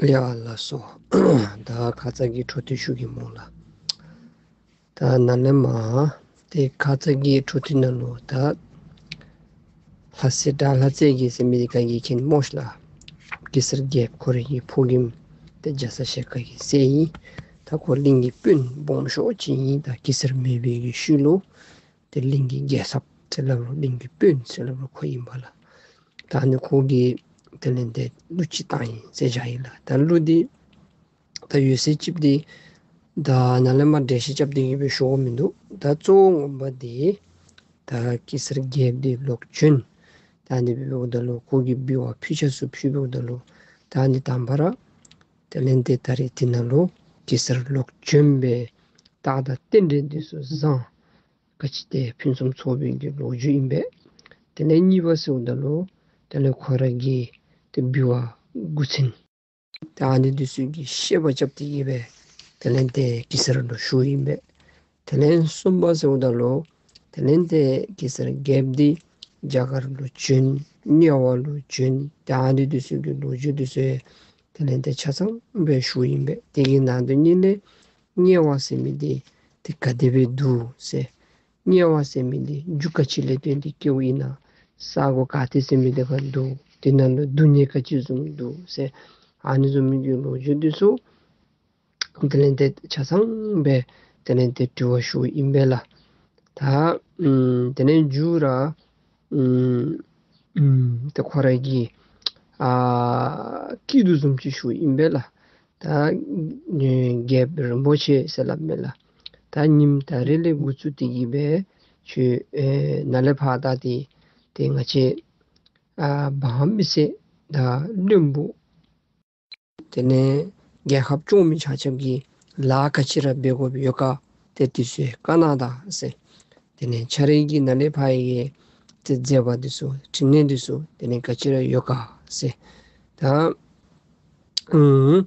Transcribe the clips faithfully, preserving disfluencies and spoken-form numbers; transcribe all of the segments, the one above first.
ལགས་ལགས་སོ། ད་ཁ་ཙ་གི་འཕྲོ་མཐུད་ཞུ་གེ་སྨོ་ལགས། ད་ནཱ་ལས་མར་ཏེ་ཁ་ཙ་གི་འཕྲོ་མཐུད་ནང་ལུ་ད་ལྷ་སྲས་དགྲ་ལྷ་རྩེ་རྒྱལ་ཟེར་མི་འདི་ག་གིས་མཁྱེན་སྨོ་ཤིག་ལགས། གེ་སར་རྒྱལཔོ་ཁོ་རའི་གི་ཕོ་རྒནམ་ཏེ་རྒྱ་ཚ་ཞལ་དཀར་གྱི་སྲས་ཨིན། ད་ཁོ་གླིང་གི་དཔོན་སྦོམ་ཤོས་ཅིག་ཨིན། ད་གེ་སར་མེད་པའི་གི་ཤུལ་ལུ་ཏེ་གླིང་གི་རྒྱལ་ཚབ་ཟེར་སླབ་རུང་གླིང་གི་དཔོན་ཟེར་སླབ་རུང་ཁོ་ཨིན་པས་ལགས། ད་ཨ་ནི་ཁོ་གིས་དེ་ལས་ཏེ་གླུ་ཅིག་བཏང་ཡི་ཟེར་བཞག་ཡི་ལགས། ད་གླུ་འདི་ད་ཡོད་ཚད་ཅིག་འདི་ད་ནཱ་ལས་མར་འགྲེལ་བཤད་རྐྱབ་སྟེ་གི་སྦེ་ཞུཝ་མིན་འདུག། ད་གཙོ་བོ་ངོ་མ་འདི་ད་གེ་སར་རྒྱལཔོ་འདི་ལོག་བྱོན། ད་ཨ་ནི་འབདཝ་ད་ལུ་ཁོ་གིས་འབུལ་བ་ཕུལ་ཆས་ཚུ་ཕུལཝ་ད་ལུ་ད་ཨ་ནི་དང་པ་ར་དེ་ལས་ཏེ་ད་རེས་འདི་ནང་ལུ་གེ་སར་ལོག་བྱོན་པའི་རྟགས་དང་རྟེན་འབྲེལ་འདི་ཚུ་བཟང་ག་ཅི་ཏེ་ཕུན་སུམ་ཚོགས་པའི་གི་ལོ་རྒྱུས་ཨིན་པས། དེ་ལས་གཉིས་པ་ཟེརཝ་ད་ལུ་དེ་ལས་ཁོ་ར་གི་ཏེ་འབུལ་བ་དགུ་ཚན་ད་ཨ་ནི་འདི་ཚུ་གི་བཤད་པ་རྐྱབ་སྟེ་གི་སྦེ་དེ་ལས་ཏེ་གེ་སར་ལུ་ཞུཝ་ཨིན་པས། དེ་ལས་གསུམ་པ་ཟེརཝ་ད་ལུ་དེ་ལས་ཏེ་གེ་སར་རྒྱལཔོ་འདི་རྒྱ་གར་ལུ་བྱོན། དམྱལ་བ་ལུ་བྱོན། ད་ཨ་ནི་འདི་ཚུ་གི་ལོ་རྒྱུས་འདི་ཚུ་དེ་ལས་ཏེ་ཆ་ཚང་སྦེ་ཞུཝ་ཨིན་པས། དེ་གི་ནང་དོན་ཉིད་ལས་དམྱལ་བ་ཟེར་མི་འདི་ཏེ་ག་དེ་སྦེ་འདུག་ཟེར། དམྱལ་བ་ཟེར་མི་འདི་རྒྱུ་ག་ཅི་ལས་བརྟེན་ཏེ་སྐྱེཝ་ཨིན་ན། ས་གོ་ག་ཏེ་ཟེར་མི་འདི་ཁར་འདུག། དེ་ནང་ལུ་སྡུག་བསྔལ་ག་ཅི་བཟུམ་འདུག་ཟེར། ཨ་ནི་བཟུམ་མའི་གི་ལོ་རྒྱུས་འདི་ཚུ་དེ་ལས་ཏེ་ཆ་ཚང་སྦེ་དེ་ལས་ཏེ་དྲི་བ་ཞུཝ་ཨིན་པས་ལགས། ད་ཨམ་དེ་ལས་མཇུག་ར་ཨམ་ཨམ་ཏེ་ཁོ་ར་གི་ཨ་སྐྱིད་སྡུག་བཟུམ་ཅིག་ཞུཝ་ཨིན་པས་ལགས། ད་རྒྱལཔོ་རིན་པོ་ཆེ་ཟེར་སླབ་མས་ལགས། ད་ཉིནམ་ད་རེས་ལས་འགོ་བཙུགས་ཏེ་གི་སྦེ་ཁྱོད་ཨེ་ནཱ་ལས་ཕར་ད་ཏེ་ཏེ་ང་བཅས་ཨ་འབངས་མི་སེར་དང་བློན་པོ་དེ་ལས་རྒྱལ་ཁབ་སྐྱོང་མི་ཆ་ཁྱབ་ཀྱིས་ལཱ་ག་ཅི་ར་འབད་དགོཔ་ཡོད་ག། ཏེ་འདི་ཚུ་བཀའ་གནང་ད་ཟེར། དེ་ལས་ཁྱོད་རའི་གི་ནཱ་ལས་ཕར་གི་ཏེ་མཛད་པ་འདི་ཚུ་ཕྲིན་ལས་འདི་ཚུ་དེ་ལས་ག་ཅི་ར་ཡོད་ག་ཟེར། ད་ཨུམ་ཨུམ་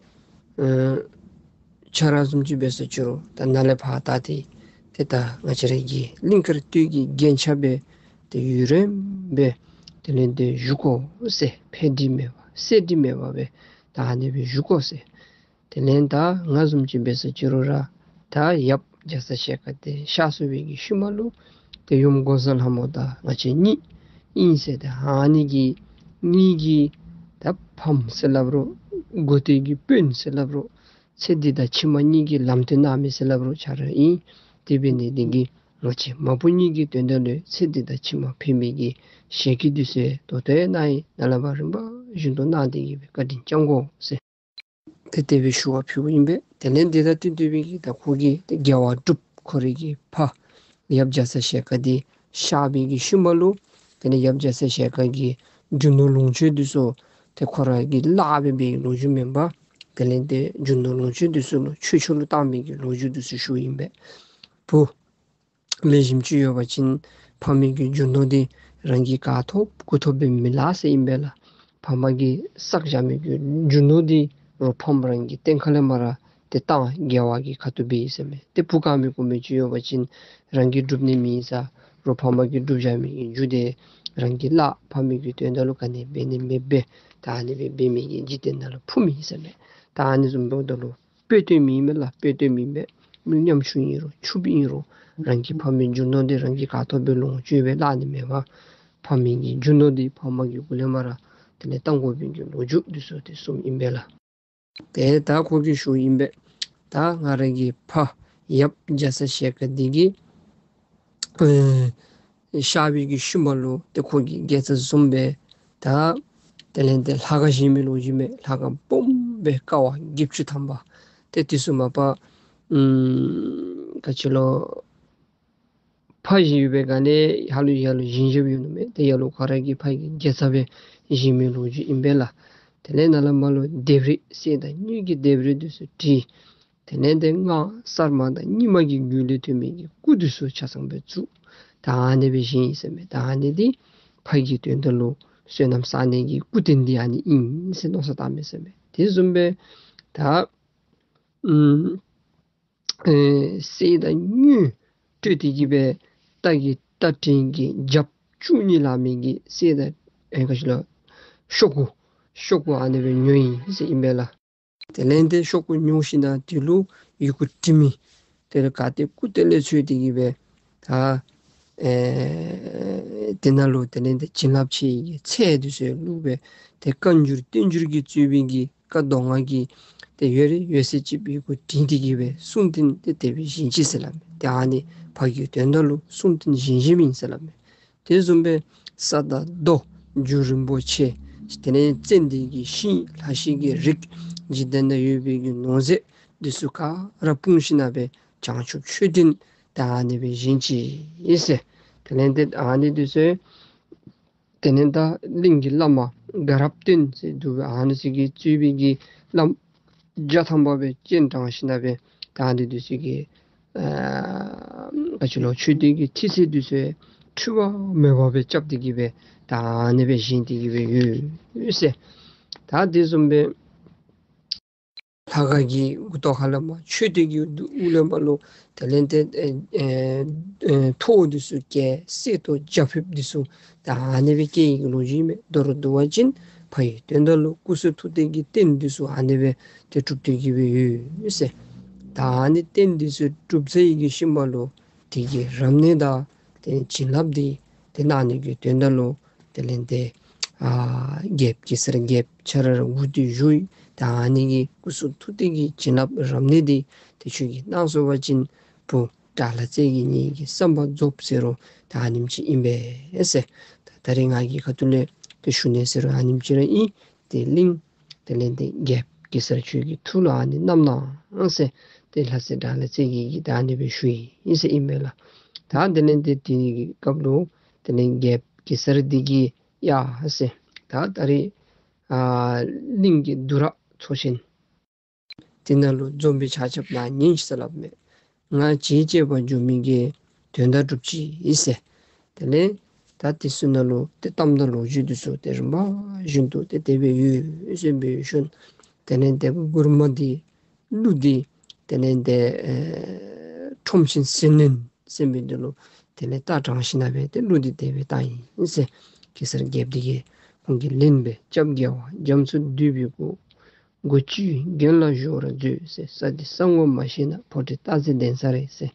ཁྱོད་ར་བཟུམ་ཅིག་འབད་ས་ཅི་རུང་ད་ནཱ་ལས་ཕར་ད་ཏེ་ཏེ་ད་ང་བཅས་ར་གི་གླིང་དཀར་སྟོད་ཀྱི་རྒྱན་ཆ་སྦེ་ཏེ་ཡུན་རིངམོ་སྦེ་དེ་ལས་ཏེ་བཞུགས་དགོ་ཟེར། ཕན་འབྲས་མེད་པ་གསད་འབྲས་མེད་པ་སྦེ་ད་ཨ་ནི་སྦེ་བཞུགས་དགོ་ཟེར། དེ་ལས་ད་ང་བཟུམ་ཅིག་འབད་ས་ཅི་རུང་ར་ད་ཡབ་རྒྱ་ཚ་ཞལ་དཀར་འདི་གཤགས་སོང་བའི་གི་ཤུལ་མ་ལུ་ཏེ་ཡུམ་འགོག་བཟའ་ལྷ་མོ་དང་ང་བཅས་གཉིས་ཨིན་ཟེར། ཏེ་ཨ་ནི་གི་གཉིས་ཀྱི་ད་ཕམ་ཟེར་སླབ་རུང་འགོ་སྟོད་ཀྱི་དཔོན་ཟེར་སླབ་རུང་ཚེ་འདི་དང་ཕྱི་མ་གཉིས་ཀྱི་ལམ་སྟོན་གནང་མི་ཟེར་སླབ་རུང་ཁྱོད་ར་ཨིན། དེ་འབད་ནི་འདི་གིས་ང་བཅས་མ་བུ་གཉིས་ཀྱི་དོན་དག་ལུ་ཚེ་འདི་དང་ཕྱི་མ་ཕན་མི་གི་ཞལ་གྱིས་འདི་ཚུ་ད་ལྟོ་ཡང་གནང་ཡི། ནཱ་ལས་ཕར་རིམ་པ་བཞིན་དུ་གནང་སྟེ་གི་སྦེ་བཀའ་དྲིན་བསྐྱང་དགོ་ཟེར། ཏེ་དེ་སྦེ་ཞུ་བ་ཕུལཝ་ཨིན་པས། དེ་ལས་འདི་དང་བསྟུན་ཏེ་སྦེ་གི་ད་ཁོ་གི་ཏེ་རྒྱལ་བ་འབྲུག་ཁོ་རའི་གི་ཕ་ཡབ་རྒྱ་ཚ་ཞལ་དཀར་འདི་གཤགས་པའི་གི་ཤུལ་མ་ལུ་དེ་ལས་ཡབ་རྒྱ་ཚ་ཞལ་དཀར་གྱིས་རྒྱུ་ནོར་ལོངས་སྤྱོད་འདི་ཚུ་ཏེ་ཁོ་ར་གི་བླ་འབད་བའི་ལོ་རྒྱུས་མེན་པར་དེ་ལས་ཏེ་རྒྱུ་ནོར་ལོངས་སྤྱོད་འདི་ཚུ་ལུ་ཆོས་ཕྱོགས་ལུ་བཏང་བའི་གི་ལོ་རྒྱུས་འདི་ཚུ་ཞུཝ་ཨིན་པས། བུ་ལེགས་ཤོམ་ཅིག་ཡོད་པ་ཅིན་ཕ་མའི་གི་རྒྱུ་ནོར་འདི་རང་གིས་ག་ཐོབ་གུ་ཐོབ་སྦེ་མི་བླང་ཟེར་ཨིན་པས་ལགས། ཕ་མ་གིས་བསགས་བཞག་མི་གི་རྒྱུ་ནོར་འདི་རོགས་ཕམ་རང་གི་སྟེང་ཁ་ལས་མར་ཏེ་བཏང་རྒྱལ་བ་གི་ཁ་ཐུག་འབད་ཡི་ཟེར་མས། ཏེ་བུ་ག་མེད་གུ་མེད་ཅིག་ཡོད་པ་ཅིན་རང་གིས་སྒྲུབ་ནི་མེད་ས་རོགས་ཕ་མ་གིས་སྒྲུབ་བཞག་མི་གི་རྒྱུ་དེ་རང་གི་བླ་ཕ་མའི་གི་དོན་དག་ལུ་ག་ནི་འབད་ནི་མེདཔ་སྦེ་ད་ཨ་ནི་སྦེ་འབད་མི་གི་འཇིག་རྟེན་ནང་ལུ་ཕུངམ་ཨིན་ཟེར་མས། ད་ཨ་ནི་བཟུམ་འབདཝ་ད་ལུ་དཔེ་སྟོནམ་ཨིན་མས་ལགས། དཔེ་སྟོནམ་ཨིན་པས། མི་ཉམ་ཆུང་ཨིན་རུང་ཕྱུགཔོ་ཨིན་རུང་རང་གི་ཕ་མའི་རྒྱུ་ནོར་འདི་རང་གིས་ག་ཐོབ་སྦེ་ལོངས་སྤྱོད་སྦེ་བླང་ནི་མེད་པར་ཕ་མའི་གི་རྒྱུ་ནོར་འདི་ཕ་མ་གི་གུ་ལས་མར་དེ་ལས་བཏང་དགོ་པའི་གི་ལོ་རྒྱུས་འདི་ཚུ་ཏེ་གསུངམ་ཨིན་པས་ལགས། ཏེ་ད་ཁོ་གིས་ཞུཝ་ཨིན་པས། ད་ང་ར་གི་ཕ་ཡབ་རྒྱ་ཚ་ཞལ་དཀར་འདི་གིས་ཨེ་གཤགས་པའི་གི་ཤུལ་མ་ལུ་ཏེ་ཁོ་གིས་དགེ་རྩ་བཟུམ་སྦེ་ད་དེ་ལས་ཏེ་ལྷ་ཁང་བཞེངས་མི་ལོ་རྒྱུས་མས། ལྷ་ཁང་སྦོམ་སྦེ་ཀ་བ་བརྒྱད་ཅུ་ཐམ་པ། ཏེ་དེ་ཚུ་མ་པ་ཨམ་ག་ཅི་ལོ་ཕར་བཞེངས་ཡོད་པའི་སྒང་ལས་ཧ་ལུགས་ཡར་ལུ་བཞེངས་བཞེངསཔ་ཡོད་ནི་མས། ཏེ་ཡར་ལུ་ཁོ་ར་གི་ཕ་གི་དགེ་རྩ་སྦེ་བཞེངས་མི་ལོ་རྒྱུས་ཨིན་པས་ལགས། དེ་ལས་ནཱ་ལས་མར་ལུ་ལྡེབས་རིས་གསེར་དང་དངུལ་གྱི་ལྡེབས་རིས་འདི་ཚུ་བྲིས། དེ་ལས་ཏེ་སྔགས་གསར་མ་དང་རྙིང་མ་གི་རྒྱུད་ལས་ཐོན་མི་གི་སྐུ་འདི་ཚུ་ཆ་ཚང་སྦེ་བཙུགས། ད་ཨ་ནི་སྦེ་བཞེངས་ཡི་ཟེར་མས། ད་ཨ་ནི་འདི་ཕ་གི་དོན་དག་ལུ་བསོད་ནམས་བསག་ནི་གི་སྐུ་རྟེན་འདི་ཨ་ནི་ཨིན་ཟེར་མནོ་བསམ་བཏངམ་མས་ཟེར་མས། དེ་བཟུམ་སྦེ་ད་ཨམ་ཨེ་གསེར་དང་དངུལ་སྤྲོད་དེ་གི་སྦེ་རྟ་གི་རྟ་མགྲིན་གྱི་རྒྱབ་བཅུ་གཉིས་ལང་མི་གི་གསེར་དང་ཨེ་ག་ཅི་ལོ་ཤོག་གུ་ཤོག་གུ་ཨ་ནི་སྦེ་ཉོ་ཡི་ཟེར་ཨིན་པས་ལགས། དེ་ལས་ཏེ་ཤོག་གུ་ཉོ་ཞིནམ་ལས་དེ་ལུ་ཡི་གུ་འབྲི་མི་དེ་ལས་ག་ཏེ་སྐུ་དེ་ལས་འཚོལ་ཏེ་གི་སྦེ་ད་ཨེ་དེ་ནང་ལུ་དེ་ལས་ཏེ་བྱིན་རླབས་ཆེ་བའི་ཚད་འདི་ཚུ་བླུགས་སྦེ་ཏེ་བཀའ་འགྱུར་བསྟན་འགྱུར་གྱིས་གཙོས་པའི་གི་བཀའ་མདོ་སྔགས་ཀྱི་ཏེ་ཡོད་རིགས་ཡོད་ཚད་ཅིག་ཡི་གུ་བྲིས་ཏེ་གི་སྦེ་གསུང་རྟེན་ཏེ་དེ་སྦེ་བཞེངས་ཅི་ཟེར་སླབ་མས། ཏེ་ཨ་ནི་ཕ་གི་དོན་དག་ལུ་གསུང་རྟེན་བཞེངས་བཞེངསམ་ཨིན་ཟེར་སླབ་མས། དེ་བཟུམ་སྦེ་ས་དང་རྡོ་རྒྱུ་རིན་པོ་ཆེ་དེ་ལས་ཙན་དན་གྱི་ཤིང་ལྷ་ཤིང་གི་རིགས་འཇིག་རྟེན་ན་ཡོད་པའི་གི་ནོར་རྫས་འདི་ཚུ་ག་ར་སྤུངས་ཞིནམ་ལས་བྱང་ཆུབ་མཆོད་རྟེན་ད་ཨ་ནི་སྦེ་བཞེངས་ཅི་ཟེར། དེ་ལས་ཏེ་ཨ་ནི་འདི་ཚུ་དེ་ལས་ད་གླིང་གི་བླ་མ་དགའ་རབ་སྟོན་ཟེར་འདུག་པས། ཨ་ནི་ཚུ་གིས་གཙོས་པའི་གི་བླམ་བརྒྱ་ཐམ་པ་སྦེ་སྤྱན་དྲངས་ཞིནམ་ལས་ད་ཨ་ནི་འདི་ཚུ་གི་ཨ་ག་ཅི་ལོ་མཆོད་རྟེན་གྱི་ཐིག་ཚད་འདི་ཚུ་འཁྲུལ་པ་མེད་པ་སྦེ་རྐྱབ་སྟེ་གི་སྦེ་ད་ཨ་ནི་སྦེ་བཞེངས་ཏེ་གི་སྦེ་ཡོད་ཟེར། ད་དེ་བཟུམ་སྦེ་ལྷ་ཁང་གི་མགུ་ཏོག་ཁ་ལས་མར་མཆོད་རྟེན་གྱི་དབུ་ལས་མར་ལུ་དེ་ལས་ཏེ་ཨེ་ཨེ་ཨེ་ཐོག་འདི་ཚུ་བཀལ། གསེར་ཏོག་རྒྱ་ཕིབས་འདི་ཚུ་ད་ཨ་ནི་སྦེ་བཀལ་ཡི་གི་ལོ་རྒྱུས་མས། མདོར་བསྡུ་བ་ཅིན་ཕ་ཡི་དོན་དག་ལུ་སྐུ་གསུང་ཐུགས་རྟེན་གྱི་རྟེན་འདི་ཚུ་ཨ་ནི་སྦེ་ཏེ་གྲུབ་སྟེ་གི་སྦེ་ཡོད་ཟེར། ད་ཨ་ནི་རྟེན་འདི་ཚུ་གྲུབ་ཚར་ཡི་གི་ཤུལ་མ་ལུ་དེ་གི་རབ་གནས་དང་ཏེ་བྱིན་རླབས་འདི་ཏེ་གནང་ནི་གི་དོན་དག་ལུ་དེ་ལས་ཏེ་ཨ་རྒྱལཔོ་གེ་སར་རྒྱལཔོ་ཁྱོད་ར་སྒུག་སྟེ་བཞུགས་ཡི། ད་ཨ་ནི་གི་སྐུ་གསུང་ཐུགས་རྟེན་གྱི་བྱིན་རླབས་རབ་གནས་འདི་ཏེ་ཁྱོད་ཀྱིས་གནང་ཚུགས་པ་ཅིན་བུ་དགྲ་ལྷ་རྩེ་རྒྱལ་ངེ་གི་བསམ་པ་རྫོགསཔ་ཟེར་རུང་ད་ཨ་ནེམ་ཅིག་ཨིན་པས་ཟེར། ད་ད་རེས་ང་གི་ཁ་ཐུག་ལས་ཏེ་ཞུ་ནི་ཟེར་རུང་ཨ་ནེམ་ཅིག་ར་ཨིན། ཏེ་གླིང་དེ་ལས་ཏེ་རྒྱལཔོ་གེ་སར་ཁྱོད་ཀྱི་ཐུགས་ལུ་ཨ་ནི་བསྣམས་གནང་ཟེར་ཏེ་ལྷ་སྲས་དགྲ་ལྷ་རྩེ་རྒྱལ་གྱིས་ད་ཨ་ནི་སྦེ་ཞུ་ཡི་ཟེར་ཨིན་པས་ལགས། ད་དེ་ལས་ཏེ་དེ་གི་སྐབས་ལུ་དེ་ལས་རྒྱལཔོ་གེ་སར་འདི་གིས་ཡ་ཟེར། ད་ད་རེས་ཨ་གླིང་གི་འདུ་ར་ཚོགས་ཆེན་དེ་ནང་ལུ་འཛོམས་པའི་ཆ་ཁྱབ་ལུ་ཉན་ཤིག་ཟེར་སླབ་མས། ང་བྱེལ་བྱེལ་བར་འགྱོ་མི་གི་དོན་དག་གྲུབ་ཅི་ཟེར། དེ་ལས་ད་དེ་ཚུ་ནང་ལུ་ཏེ་གཏམ་དང་ལོ་རྒྱུས་འདི་ཚུ་ཏེ་རིམ་པ་བཞིན་དུ་ཏེ་དེ་སྦེ་ཡོད་ཟེར་སྦེ་ཞུ་ནི། དེ་ལས་ཏེ་མགུར་མ་འདི་གླུ་འདི་དེ་ལས་ཏེ་ཨེ་ཁྲོམ་ཆེན་ཟིལ་གནོན་ཟེར་མི་འདི་ལུ་དེ་ལས་རྟ་དྲངས་ཞིནམ་ལས་ཏེ་གླུ་འདི་དེ་སྦེ་བཏང་ཡི་ཟེར། གེ་སར་རྒྱལཔོ་འདི་གིས་ཁོང་གི་ལན་སྦེ། སྐྱབས་རྒྱལ་བ་རྒྱ་མཚོ་འདུས་པའི་སྐུ། སྒོ་བཅུའི་རྒྱན་ལ་བཞུགས་པར་མཛོད་ཟེར། ས་འདི་ས་ངོ་མ་ཤེས་ན་ཕོ་བྲང་སྟག་རྩེ་གདན་ས་རེད་ཟེར།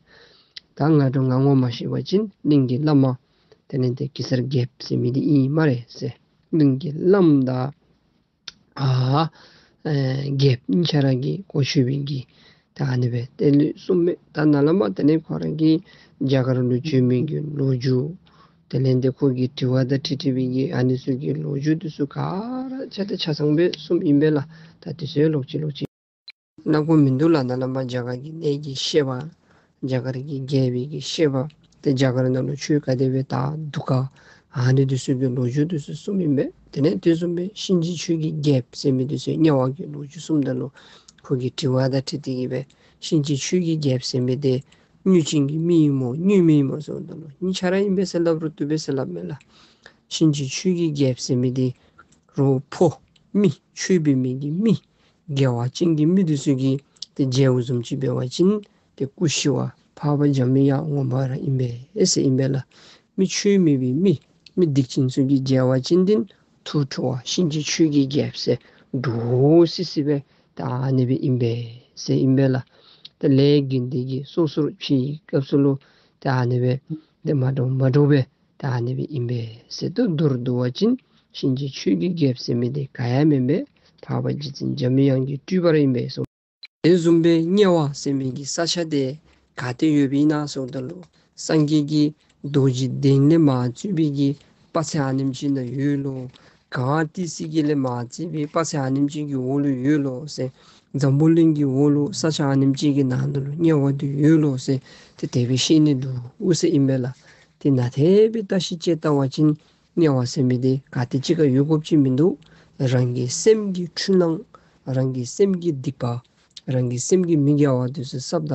ད་ང་འདྲ་ང་ངོ་མ་ཤེས་པ་ཅིན་གླིང་གི་བླ་མ་དེ་ལས་ཏེ་གེ་སར་རྒྱལཔོ་ཟེར་མི་འདི་ཨིན་སྨ་རེ་ཟེར། གླིང་གི་བླམ་དང་ཨ་ཨེ་རྒྱལཔོ་གཉིས་ཆ་ར་གིས་གོ་ཆོད་པའི་གི་ད་ཨ་ནི་སྦེ་དེ་ལས་གསུངམ་མས། ད་ནཱ་ལས་མར་དེ་ལས་ཁོ་ར་གིས་རྒྱ་གར་ལུ་བྱོན་མི་གི་ལོ་རྒྱུས་དེ་ལས་ཏེ་ཁོ་གི་དྲི་བ་དང་འཁྲིལ་འཁྲིལ་བའི་གི་ཨ་ནི་ཚུ་གི་ལོ་རྒྱུས་འདི་ཚུ་ག་ར་ཆ་དང་ཆ་ཚང་སྦེ་གསུངམ་ཨིན་པས་ལགས། ད་དེ་ཚུ་ལོག་ཅི་ལོག་ཅི་སླབ་དགོཔ་མིན་འདུག་ལགས། ནཱ་ལས་མར་རྒྱ་གར་གྱི་གནས་ཀྱི་བཤད་པ་རྒྱ་གར་གྱི་རྒྱལ་པོའི་གི་བཤད་པ་ཏེ་རྒྱ་གར་ནང་ལུ་ཆོས་ག་དེ་སྦེ་དར་འདུག་ག་ཨ་ནི་འདི་ཚུ་གི་ལོ་རྒྱུས་འདི་ཚུ་གསུངམ་ཨིན་པས། དེ་ལས་དེ་བཟུམ་སྦེ་གཤིན་རྗེ་ཆོས་ཀྱི་རྒྱལཔོ་ཟེར་མི་འདི་ཚུ་དམྱལ་བ་གི་ལོ་རྒྱུས་གསུངམ་ད་ལུ་ཁོ་གི་དྲི་བ་དང་འཁྲིལ་ཏེ་གི་སྦེ་གཤིན་རྗེ་ཆོས་ཀྱི་རྒྱལཔོ་ཟེར་མི་འདི་མྱོས་ཅན་གྱི་མི་ཨིན་མོ་མྱོས་མི་ཨིན་མོ་ཟེརཝ་ད་ལུ་གཉིས་ཆ་ར་ཨིན་པས་ཟེར་སླབ་རུང་བཏུབ་པས་ཟེར་སླབ་མས་ལགས། གཤིན་རྗེ་ཆོས་ཀྱི་རྒྱལཔོ་ཟེར་མི་འདི་རོགས་ཕོ་མི་ཆོས་པའི་མི་གི་མི་དགེ་བ་ཅན་གྱི་མི་འདི་ཚུ་གིས་ཏེ་མཇལཝ་བཟུམ་ཅིག་འབད་བ་ཅིན་ཏེ་སྐུ་ཞི་བ་འཕགས་པ་འཇམ་དབྱངས་ངོ་མ་ར་ཨིན་པས་ཟེར་ཨིན་པས་ལགས། མི་ཆོས་མེད་པའི་མི་མི་སྡིག་ཅན་ཚུ་གིས་མཇལ་བ་ཅིན་འདི་ཐུགས་ཁྲོ་བ་གཤིན་རྗེ་ཆོས་ཀྱི་རྒྱལཔོ་ཟེར་འདྲོག་སི་སི་སྦེ་ད་ཨ་ནི་སྦེ་ཨིན་པས་ཟེར་ཨིན་པས་ལགས། ཏེ་ལས་དགེ་འདུན་གྱི་སོ་སོར་ཕྱེ་བའི་སྐབས་སུ་ལུ་ད་ཨ་ནི་སྦེ་ཏེ་མ་འདྲཝ་མ་འདྲཝ་སྦེ་ད་ཨ་ནི་སྦེ་ཨིན་པས་ཟེར། ཏེ་མདོར་བསྡུ་བ་ཅིན་གཤིན་རྗེ་ཆོས་ཀྱི་རྒྱལཔོ་ཟེར་མི་འདི་ག་ཡང་མེན་པས། འཕགས་པ་རྗེ་བཙུན་འཇམ་དབྱངས་ཀྱི་སྤྲུལ་པ་ར་ཨིན་པས་གསུངས། དེ་བཟུམ་སྦེ་དམྱལ་བ་ཟེར་མི་གི་ས་ཆ་འདི་ག་ཏེ་ཡོདཔ་ཨིན་ན་ཟེརཝ་ད་ལུ་སངས་རྒྱས་ཀྱི་རྡོ་རྗེ་གདན་ལས་མར་བརྩིགས་པའི་གི་དཔག་ཚད་ཨ་ནེམ་ཅིག་ནང་ཡོད་ལོ། གངས་ཏི་སེ་གི་ལས་མར་བརྩིགས་པའི་དཔག་ཚད་ཨ་ནེམ་ཅིག་གི་འོག་ལུ་ཡོད་ལོ་ཟེར། འཛམ་བུ་གླིང་གི་འོག་ལུ་ས་ཆ་ཨ་ནེམ་ཅིག་གི་ནང་ན་ལུ་དམྱལ་བ་འདི་ཡོད་ལོ་ཟེར། ཏེ་དེ་སྦེ་བཤད་ནི་འདུག་ཟེར་ཨིན་པས་ལགས། ཏེ་ནཱ་དེ་སྦེ་བརྟག་ཞིབ་དཔྱད་བལྟ་བ་ཅིན་དམྱལ་བ་ཟེར་མི་འདི་ག་ཏེ་ཅིག་ཁར་ཡོད་དགོཔ་ཅིག་མིན་འདུག། རང་གི་སེམས་ཀྱི་འཁྲུལ་སྣང་རང་གི་སེམས་ཀྱི་སྡིག་པ་རང་གི་སེམས་ཀྱི་མི་དགེ་བ་འདི་ཚུ་བསགཔ་ད་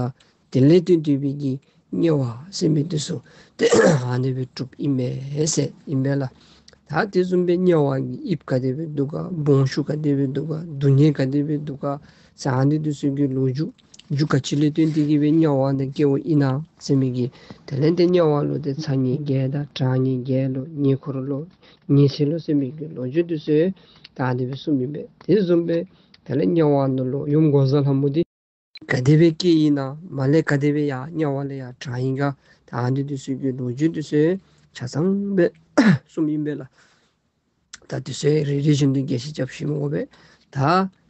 དེ་ལས་བརྟེན་ཏེ་སྦེ་གི་དམྱལ་བ་ཟེར་མི་འདི་ཚུ་ཏེ་ཨ་ནི་སྦེ་གྲུབ་ཨིན་མས་ཟེར་ཨིན་པས་ལགས། ད་དེ་བཟུམ་སྦེ་དམྱལ་བ་གི་དབྱིབས་ག་དེ་སྦེ་འདུག་ག་སྦོམ་ཆུང་ག་དེ་སྦེ་འདུག་ག་སྡུག་བསྔལ་ག་དེ་སྦེ་འདུག་ག་ཟེར་ཨ་ནི་འདི་ཚུ་གི་ལོ་རྒྱུས་རྒྱུ་ག་ཅི་ལས་བརྟེན་ཏེ་གི་སྦེ་དམྱལ་བ་ནང་སྐྱེཝ་ཨིན་ན་ཟེར་མི་གི་དེ་ལས་ཏེ་དམྱལ་བ་ལུ་ཏེ་ཚ་དམྱལ་བརྒྱད་དང་གྲང་དམྱལ་བརྒྱད་ལོ་ཉེ་འཁོར་ལོ་ཉི་ཚེ་ལོ་ཟེར་མི་གི་ལོ་རྒྱུས་འདི་ཚུ་ད་ཨ་ནི་སྦེ་གསུངམ་ཨིན་པས། དེ་བཟུམ་སྦེ་ དེ་ལས་དམྱལ་བ་ནང་ལུ་ཡུམ་འགོག་བཟའ་ལྷ་མོ་འདི་ག་དེ་སྦེ་སྐྱེས་ཡི་ན་མ་ལས་ག་དེ་སྦེ་ཡར་དམྱལ་བ་ལས་ཡར་དྲངས་ཡི་ག། ད་ཨ་ནི་འདི་ཚུ་གི་ལོ་རྒྱུས་འདི་ཚུ་ཆ་ཚང་སྦེ་གསུངམ་ཨིན་པས་ལགས། ད་འདི་ཚུ་རེ་རེ་བཞིན་དུ་རྒྱས་བཤད་རྐྱབ་ཞིནམ་འོང་པས། ད་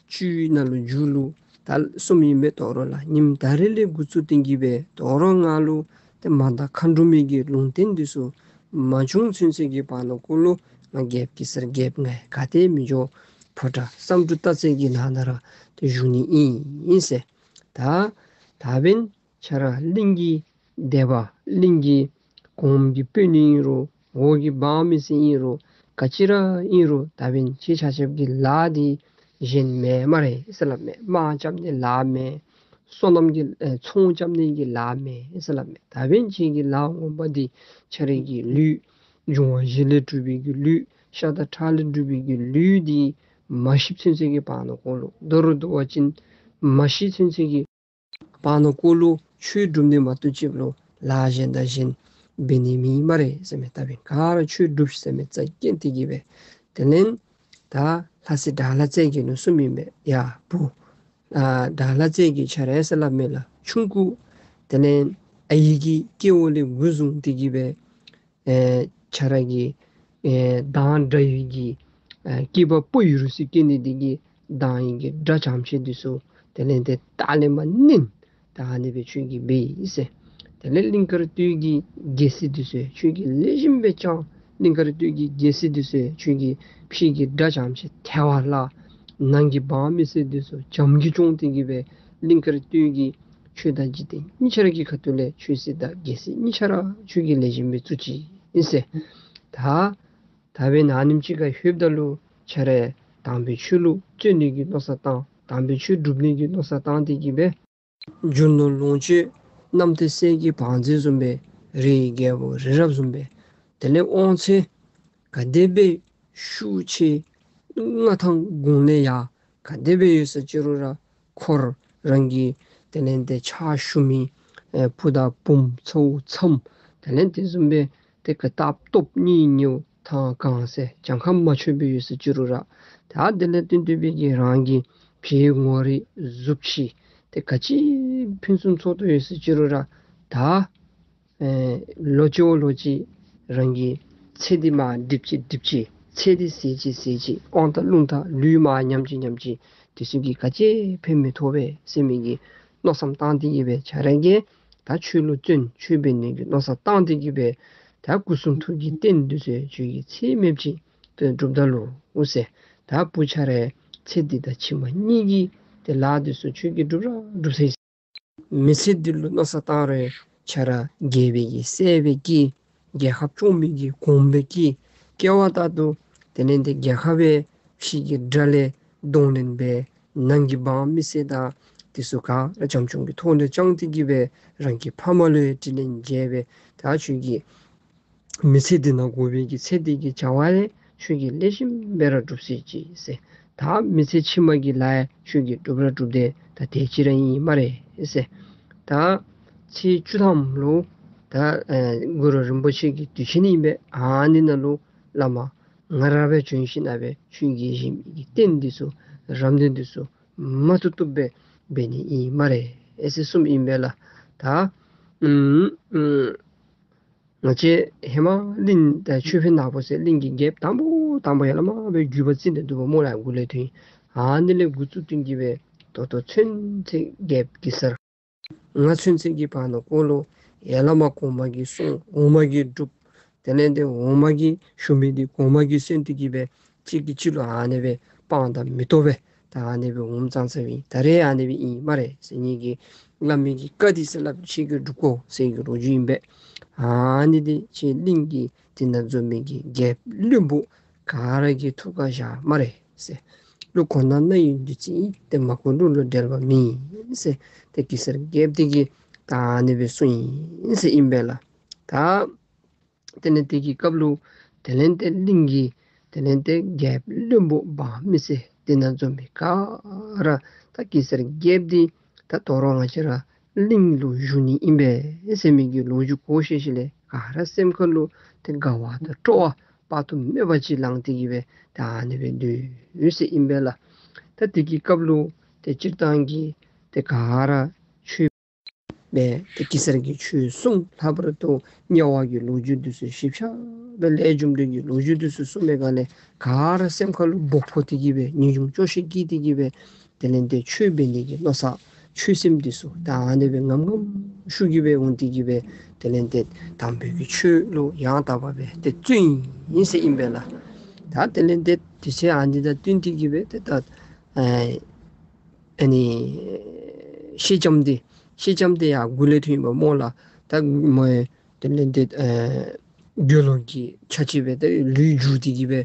བཅུད་ནང་ལུ་མཇུག་ལུ་ད་གསུངམ་ཨིན་པས། དོ་རུང་ལགས་ཉིནམ་ད་རིས་ལས་འགོ་བཙུགས་ཏེ་གི་སྦེ་དོ་རུང་ང་ལུ་ཏེ་མ་དག་མཁའ་འགྲོ་མའི་གི་ལུང་བསྟན་འདི་ཚུ་མ་བྱུང་ཚུན་ཚོད་ཀྱི་བར་ན་ཀོ་ལུ་ང་རྒྱལཔོ་གེ་སར་རྒྱལཔོ་ང་ག་ཏེ་མི་འགྱོ། ཕོ་བྲང་བསམ་འགྲུབ་སྟག་རྩེ་གི་ནང་ན་ར་ཏེ་བཞུགས་ནི་ཨིན་ཨིན་ཟེར། ད་ད་འབདན་ཁྱེད་ར་གླིང་གི་སྡེ་པ་གླིང་གི་གོངམ་གི་དཔོན་ཨིན་རུང་འོག་གི་འབངས་མི་སེར་ཨིན་རུང་ག་ཅི་ར་ཨིན་རུང་ད་འབདན་ཁྱེད་ཆ་ཁྱབ་ཀྱི་ལཱ་འདི་གཞན་མེད་སྨ་རེ་ཟེར་སླབ་མས། དམག་རྐྱབ་ནི་ལཱ་མེད། སོ་ནམ་གྱི་ཨེ་ཚོང་རྐྱབ་ནི་གི་ལཱ་མེད་ཟེར་སླབ་མས། ད་འབདན་ཁྱེད་ཀྱི་ལཱ་ངོ་མ་འདི་ཁྱེད་རའི་གི་ལུས་འབྱུང་བ་བཞི་ལས་གྲུབ་པའི་གི་ལུས་ཤ་དང་ཁྲག་ལས་གྲུབ་པའི་གི་ལུས་འདི་མ་ཤི་ཚུན་ཚོད་ཀྱི་བར་ན་ཀོ་ལུ་དོ་རུང་དོ་བ་ཅིན་མ་ཤི་ཚུན་ཚོད་ཀྱི་བར་ན་ཀོ་ལུ་ཆོས་སྒྲུབ་ནི་མ་གཏོགས་ཅིག་ལུ་ལཱ་གཞན་དང་གཞན་འབད་ནི་མེད་སྨ་རེ་ཟེར་མས། ད་འབདན་ག་ར་ཆོས་སྒྲུབ་ཟེར་མི་རྩ་འགེངས་ཏེ་གི་སྦེ་དེ་ལས་ད་ལྷ་སྲས་དགྲ་ལྷ་རྩེ་རྒྱལ་ལུ་གསུངམ་ཨིན་པས། ཡ་བུ་ཨ་དགྲ་ལྷ་རྩེ་རྒྱལ་ཁྱེད་ར་ཟེར་སླབ་མས་ལགས། ཆུང་ཀུ་དེ་ལས་ཨའི་གི་སྐྱེ་བ་ལས་འགོ་བཟུང་སྟེ་གི་སྦེ་ཨེ་ཁྱེད་ར་གི་ཨེ་མདང་དགྲ་ཡི་གི་ཨེ་སྐྱེས་པ་ཕོ་ཡི་རུ་སི་སྐྱེ་ནི་འདི་གིས་མདང་ཡི་གི་དགྲ་ཇེ་ཆེ་འདི་ཚུ་དེ་ལས་ཏེ་ལྟག་ལས་མར་མནན། ད་ཨ་ནི་སྦེ་ཁྱོད་ཀྱིས་འབད་ཡི་ཟེར། དེ་ལས་གླིང་དཀར་སྟོད་ཀྱི་རྒྱལ་སྲིད་འདི་ཚུ་ཁྱོད་ཀྱིས་ལེགས་ཤོམ་སྦེ་བསྐྱངས། གླིང་དཀར་སྟོད་ཀྱི་རྒྱལ་སྲིད་འདི་ཚུ་ཁྱོད་ཀྱིས་ཕྱི་གི་དགྲ་ཇེ་ཆེ་ཐལ་བར་བརླག། ནང་གི་འབངས་མི་སེར་འདི་ཚུ་བྱམས་ཀྱིས་སྐྱོང་སྟེ་གི་སྦེ་གླིང་དཀར་སྟོད་ཀྱི་ཆོས་དང་འཇིག་རྟེན་གཉིས་ཆ་ར་གི་ཁ་ཐུག་ལས་ཆོས་སྲིད་དང་རྒྱལ་སྲིད་གཉིས་ཆ་ར་ཁྱོད་ཀྱིས་ལེགས་ཤོམ་སྦེ་བཙུགས་ཅི་ཨིན་ཟེར། ད་ད་འབདན་ཨ་ནེམ་ཅིག་ཁར་ལྷོདཔ་ད་ལུ་ཁྱེད་ར་དམ་པའི་ཆོས་ལུ་བརྩོན་ནི་གི་མནོ་བསམ་བཏང་། དམ་པའི་ཆོས་སྒྲུབ་ནི་གི་མནོ་བསམ་བཏང་སྟེ་གི་སྦེ་རྒྱུ་ནོར་ལོངས་སྤྱོད་རྣམ་ཐོས་སྲས་ཀྱི་བང་མཛོད་བཟུམ་སྦེ་རིའི་རྒྱལ་པོ་རི་རབ་བཟུམ་སྦེ་དེ་ལས་དབང་ཚད་ག་དེ་སྦེ་ཤུགས་ཆེ་མངའ་ཐང་དགུང་ལས་ཡར་ག་དེ་སྦེ་ཡོད་ཟེར་ཅི་རུང་ར་འཁོར་རང་གི་དེ་ལས་ཏེ་ཕྱག་ཞུ་མི་ཨེ་བུ་དང་བུམོ་ཚ་བོ་ཚམོ་དེ་ལས་དེ་བཟུམ་སྦེ་ཏེ་ག་སྟབས་སྟོབས་གཉིས་ཉེ་བོ་ཐང་གང་ཟེར་གྱངས་ཁ་མ་ཆོད་པའི་ཡོད་ཟེར་ཅི་རུང་ར་ད་དེ་ལས་བརྟེན་ཏེ་སྦེ་གི་རང་གི་ཕྱི་ངོ་རིས་གཟུགས་གཞི་ཏེ་ག་ཅི་ཕུན་སུམ་ཚོགས་ཏོག་ཡོད་ཟེར་ཅི་རུང་ར་ད་ཨེ་ལོ་གཅིག་བ་ལོ་གཅིག་རང་གི་ཚེ་འདི་མར་འགྲིབ་ཅི་འགྲིབ་ཅི་ཚེ་འདི་ཟད་ཅི་ཟད་ཅི་དབང་ཐང་རླུང་རྟ་ལུས་མར་ཉམས་ཅི་ཉམས་ཅི་དེ་ཚུ་གིས་ག་ཅི་ཕན་མི་ཐོགས་པས་ཟེར་མི་གི་མནོ་བསམ་བཏང་སྟེ་གི་སྦེ་ཁྱེད་ར་གིས་ད་ཆོས་ལུ་བརྩོན་ཆོས་འབད་ནི་གི་མནོ་བསམ་བཏང་སྟེ་གི་སྦེ་ད་སྐུ་གསུང་ཐུགས་ཀྱི་རྟེན་འདི་ཚུ་ཁྱོད་ཀྱིས་ཚད་མེདཔ་ཅིག་ཏེ་སྒྲུབ་ད་ལོ་འོ་ཟེར། ད་བུ་ཁྱེད་ར་ཚེ་འདི་དང་ཕྱི་མ་གཉིས་ཀྱི་ཏེ་ལཱ་འདི་ཚུ་ཁྱོད་ཀྱིས་སྒྲུབ་ར་སྒྲུབ་ཟེར། མི་ཚེ་འདི་ལུ་མནོ་བསམ་བཏང་རུང་ཁྱེད་ར་རྒྱལ་པོའི་གི་སྲས་སྦེ་སྐྱེས། རྒྱལ་ཁབ་སྐྱོང་མི་གི་གོངམ་སྦེ་སྐྱེས། སྐྱེ་བ་ད་ལྟོ་དེ་ལས་ཏེ་རྒྱལ་ཁབ་སྦེ་ཕྱི་གི་དགྲ་ལས་གདོང་ལེན་འབད། ནང་གི་འབངས་མི་སེར་དང་དེ་ཚུ་ག་ར་བྱམས་སྐྱོང་གི་ཐོག་ལས་བསྐྱངས་ཏེ་གི་སྦེ་རང་གི་ཕ་མ་ལུ་ཡང་དྲིན་ལན་འཇལ་སྦེ་ད་ཁྱོད་ཀྱིས་མི་ཚེ་འདི་ནང་དགོ་པའི་གི་ཚེ་འདི་གི་བྱ་བ་ཡང་ཁྱོད་ཀྱིས་ལེགས་ཤོམ་སྦེ་ར་སྒྲུབ་ཚུགས་ཅི་ཟེར། ད་མི་ཚེ་ཕྱི་མ་གི་ལཱ་ཡང་ཁྱོད་ཀྱིས་སྒྲུབ་ར་སྒྲུབ་དེས། ད་དེ་ཅིག་ར་ཨིན་སྨ་རེ་ཟེར། ད་ཚེས་བཅུ་ཐམ་ལུ་ད་ཨེ་གུ་རུ་རིན་པོ་ཆེ་གི་དུས་ཆེན་ཨིན་པས། ཨ་ནི་ནང་ལུ་བླ་མ་ང་ར་སྦེ་བྱོན་ཞིནམ་ལས་ཁྱོད་ཀྱིས་བཞེངས་མི་གི་རྟེན་འདི་ཚུ་རབ་གནས་འདི་ཚུ་མ་བཏུབ་བཏུབ་སྦེ་འབད་ནི་ཨིན་སྨ་རེ་ཟེར་གསུངམ་ཨིན་པས་ལགས། ད་ཨུམ་ཨུམ་ང་བཅས་ཧེ་མ་གླིང་ད་ཆོས་འཕེལ་ནག་པོ་ཟེར་གླིང་གི་རྒྱལཔོ་དང་པོ་དང་པོ་ཡར་ལས་མར་སྦེ་བརྒྱུད་པ་རྩིས་ནས་འདུག་པ་སྨོ་ལགས། འགོ་ལས་ཐོན། ཨ་ནི་ལས་འགོ་བཙུགས་ཏེ་གི་སྦེ་ད་ལྟོ་ཚུན་ཚོད་རྒྱལཔོ་གེ་སར་ང་ཚུན་ཚོད་ཀྱི་བར་ན་ཀོ་ལུ་ཡར་ལས་མར་གོང་མ་གིས་གསུངས། འོག་མ་གིས་སྒྲུབ། དེ་ལས་ཏེ་འོག་མ་གིས་ཞུ་མི་འདི་གོང་མ་གིས་གསན་ཏེ་གི་སྦེ་གཅིག་གིས་གཅིག་ལུ་ཨ་ནི་སྦེ་དཔང་དང་མི་ལྡོག་སྦེ་ད་ཨ་ནི་སྦེ་འོངམ་ཙང་ཙ་སྦེ་ད་རེས་ཨ་ནི་སྦེ་ཨིན་སྨ་རེ་ཟེར། ངེ་གི་བླ་མའི་གི་བཀའ་འདི་ཟེར་སླབ་ཁྱོད་ཀྱིས་སྒྲུབ་དགོ་ཟེར་གྱི་ལོ་རྒྱུས་ཨིན་པས། ཨ་ནི་འདི་ཁྱེད་གླིང་གི་འདི་ནང་འཛོམས་མི་གི་རྒྱལཔོ་བློན་པོ་ག་ར་གི་ཐུགས་ཁར་བཞག་སྨ་རེ་ཟེར། ལུ་གོ་ན་ན་ཡི་བདུད་རྩི་ཨིན། ཏེ་མ་གོ་ལུགས་ལུ་འགྲེལ་བ་མེད་ཟེར། ཏེ་གེ་སར་རྒྱལཔོ་འདི་གིས་ད་ཨ་ནི་སྦེ་གསུངས་ཡི་ཟེར་ཨིན་པས་ལགས། ད་དེ་ལས་དེ་གི་སྐབས་ལུ་དེ་ལས་ཏེ་གླིང་གི་དེ་ལས་ཏེ་རྒྱལཔོ་བློན་པོ་འབངས་མི་སེར་འདི་ནང་འཛོམས་མི་ག་ར་ད་གེ་སར་རྒྱལཔོ་འདི་ད་དོ་རུང་ང་བཅས་ར་གླིང་ལུ་བཞུགས་ནི་ཨིན་པས་ཟེར་མི་གི་ལོ་རྒྱུས་གོ་ཤེས་ཤེས་ལས་ག་ར་སེམས་ཁ་ལུ་ཏེ་དགའ་བ་དང་སྤྲོ་བ་དཔག་ཏུ་མེད་པ་ཅིག་ལང་སྟེ་གི་སྦེ་ད་ཨ་ནི་སྦེ་སྡོད་ཡོད་ཟེར་ཨིན་པས་ལགས། ད་དེ་གི་སྐབས་ལུ་ཏེ་སྤྱིར་བཏང་གི་ཏེ་ག་ར་ཆོས་སྦེ་ཏེ་གེ་སར་གྱི་ཆོས་གསུངས། ལྷག་པར་དུ་དམྱལ་བ་གི་ལོ་རྒྱུས་འདི་ཚུ་ཞིབ་ཆ་སྦེ་ལས་རྒྱུ་འབྲས་ཀྱི་ལོ་རྒྱུས་འདི་ཚུ་གསུངས་པའི་སྒང་ལས་ག་ར་སེམས་ཁ་ལུ་སྦོ་ཕོག་སྟེ་གི་སྦེ་ངེས་འབྱུང་སྐྱོ་ཤས་སྐྱེས་ཏེ་གི་སྦེ་དེ་ལས་ཏེ་ཆོས་འབད་ནི་གི་མནོ་བསམ་ཆོས་སེམས་འདི་ཚུ་ད་ཨ་ནི་སྦེ་ངམ་ངམ་ཤུགས་ཀྱིས་སྦེ་འོང་སྟེ་གི་སྦེ་དེ་ལས་ཏེ་དམ་པའི་གི་ཆོས་ལུ་ཡང་དག་པ་སྦེ་ཏེ་བརྩོན་ཡི་ཟེར་ཨིན་པས་ལགས། ད་དེ་ལས་ཏེ་དུས་ཚོད་ཨ་ནི་དང་བསྟུན་ཏེ་གི་སྦེ་ཏེ་ད་ཨ་ཨ་ནི་ཤེལ་ལྕམ་འདི་ཤེལ་ལྕམ་འདི་ཡར་མགུ་ལས་ཐོན་ཡི་པ་སྨོ་ལགས། ད་མོ་དེ་ལས་ཏེ་ཨ་དགེ་སློང་གི་ཆ་ཅིག་སྦེ་ཏེ་ལུས་བསྒྱུར་ཏེ་གི་སྦེ་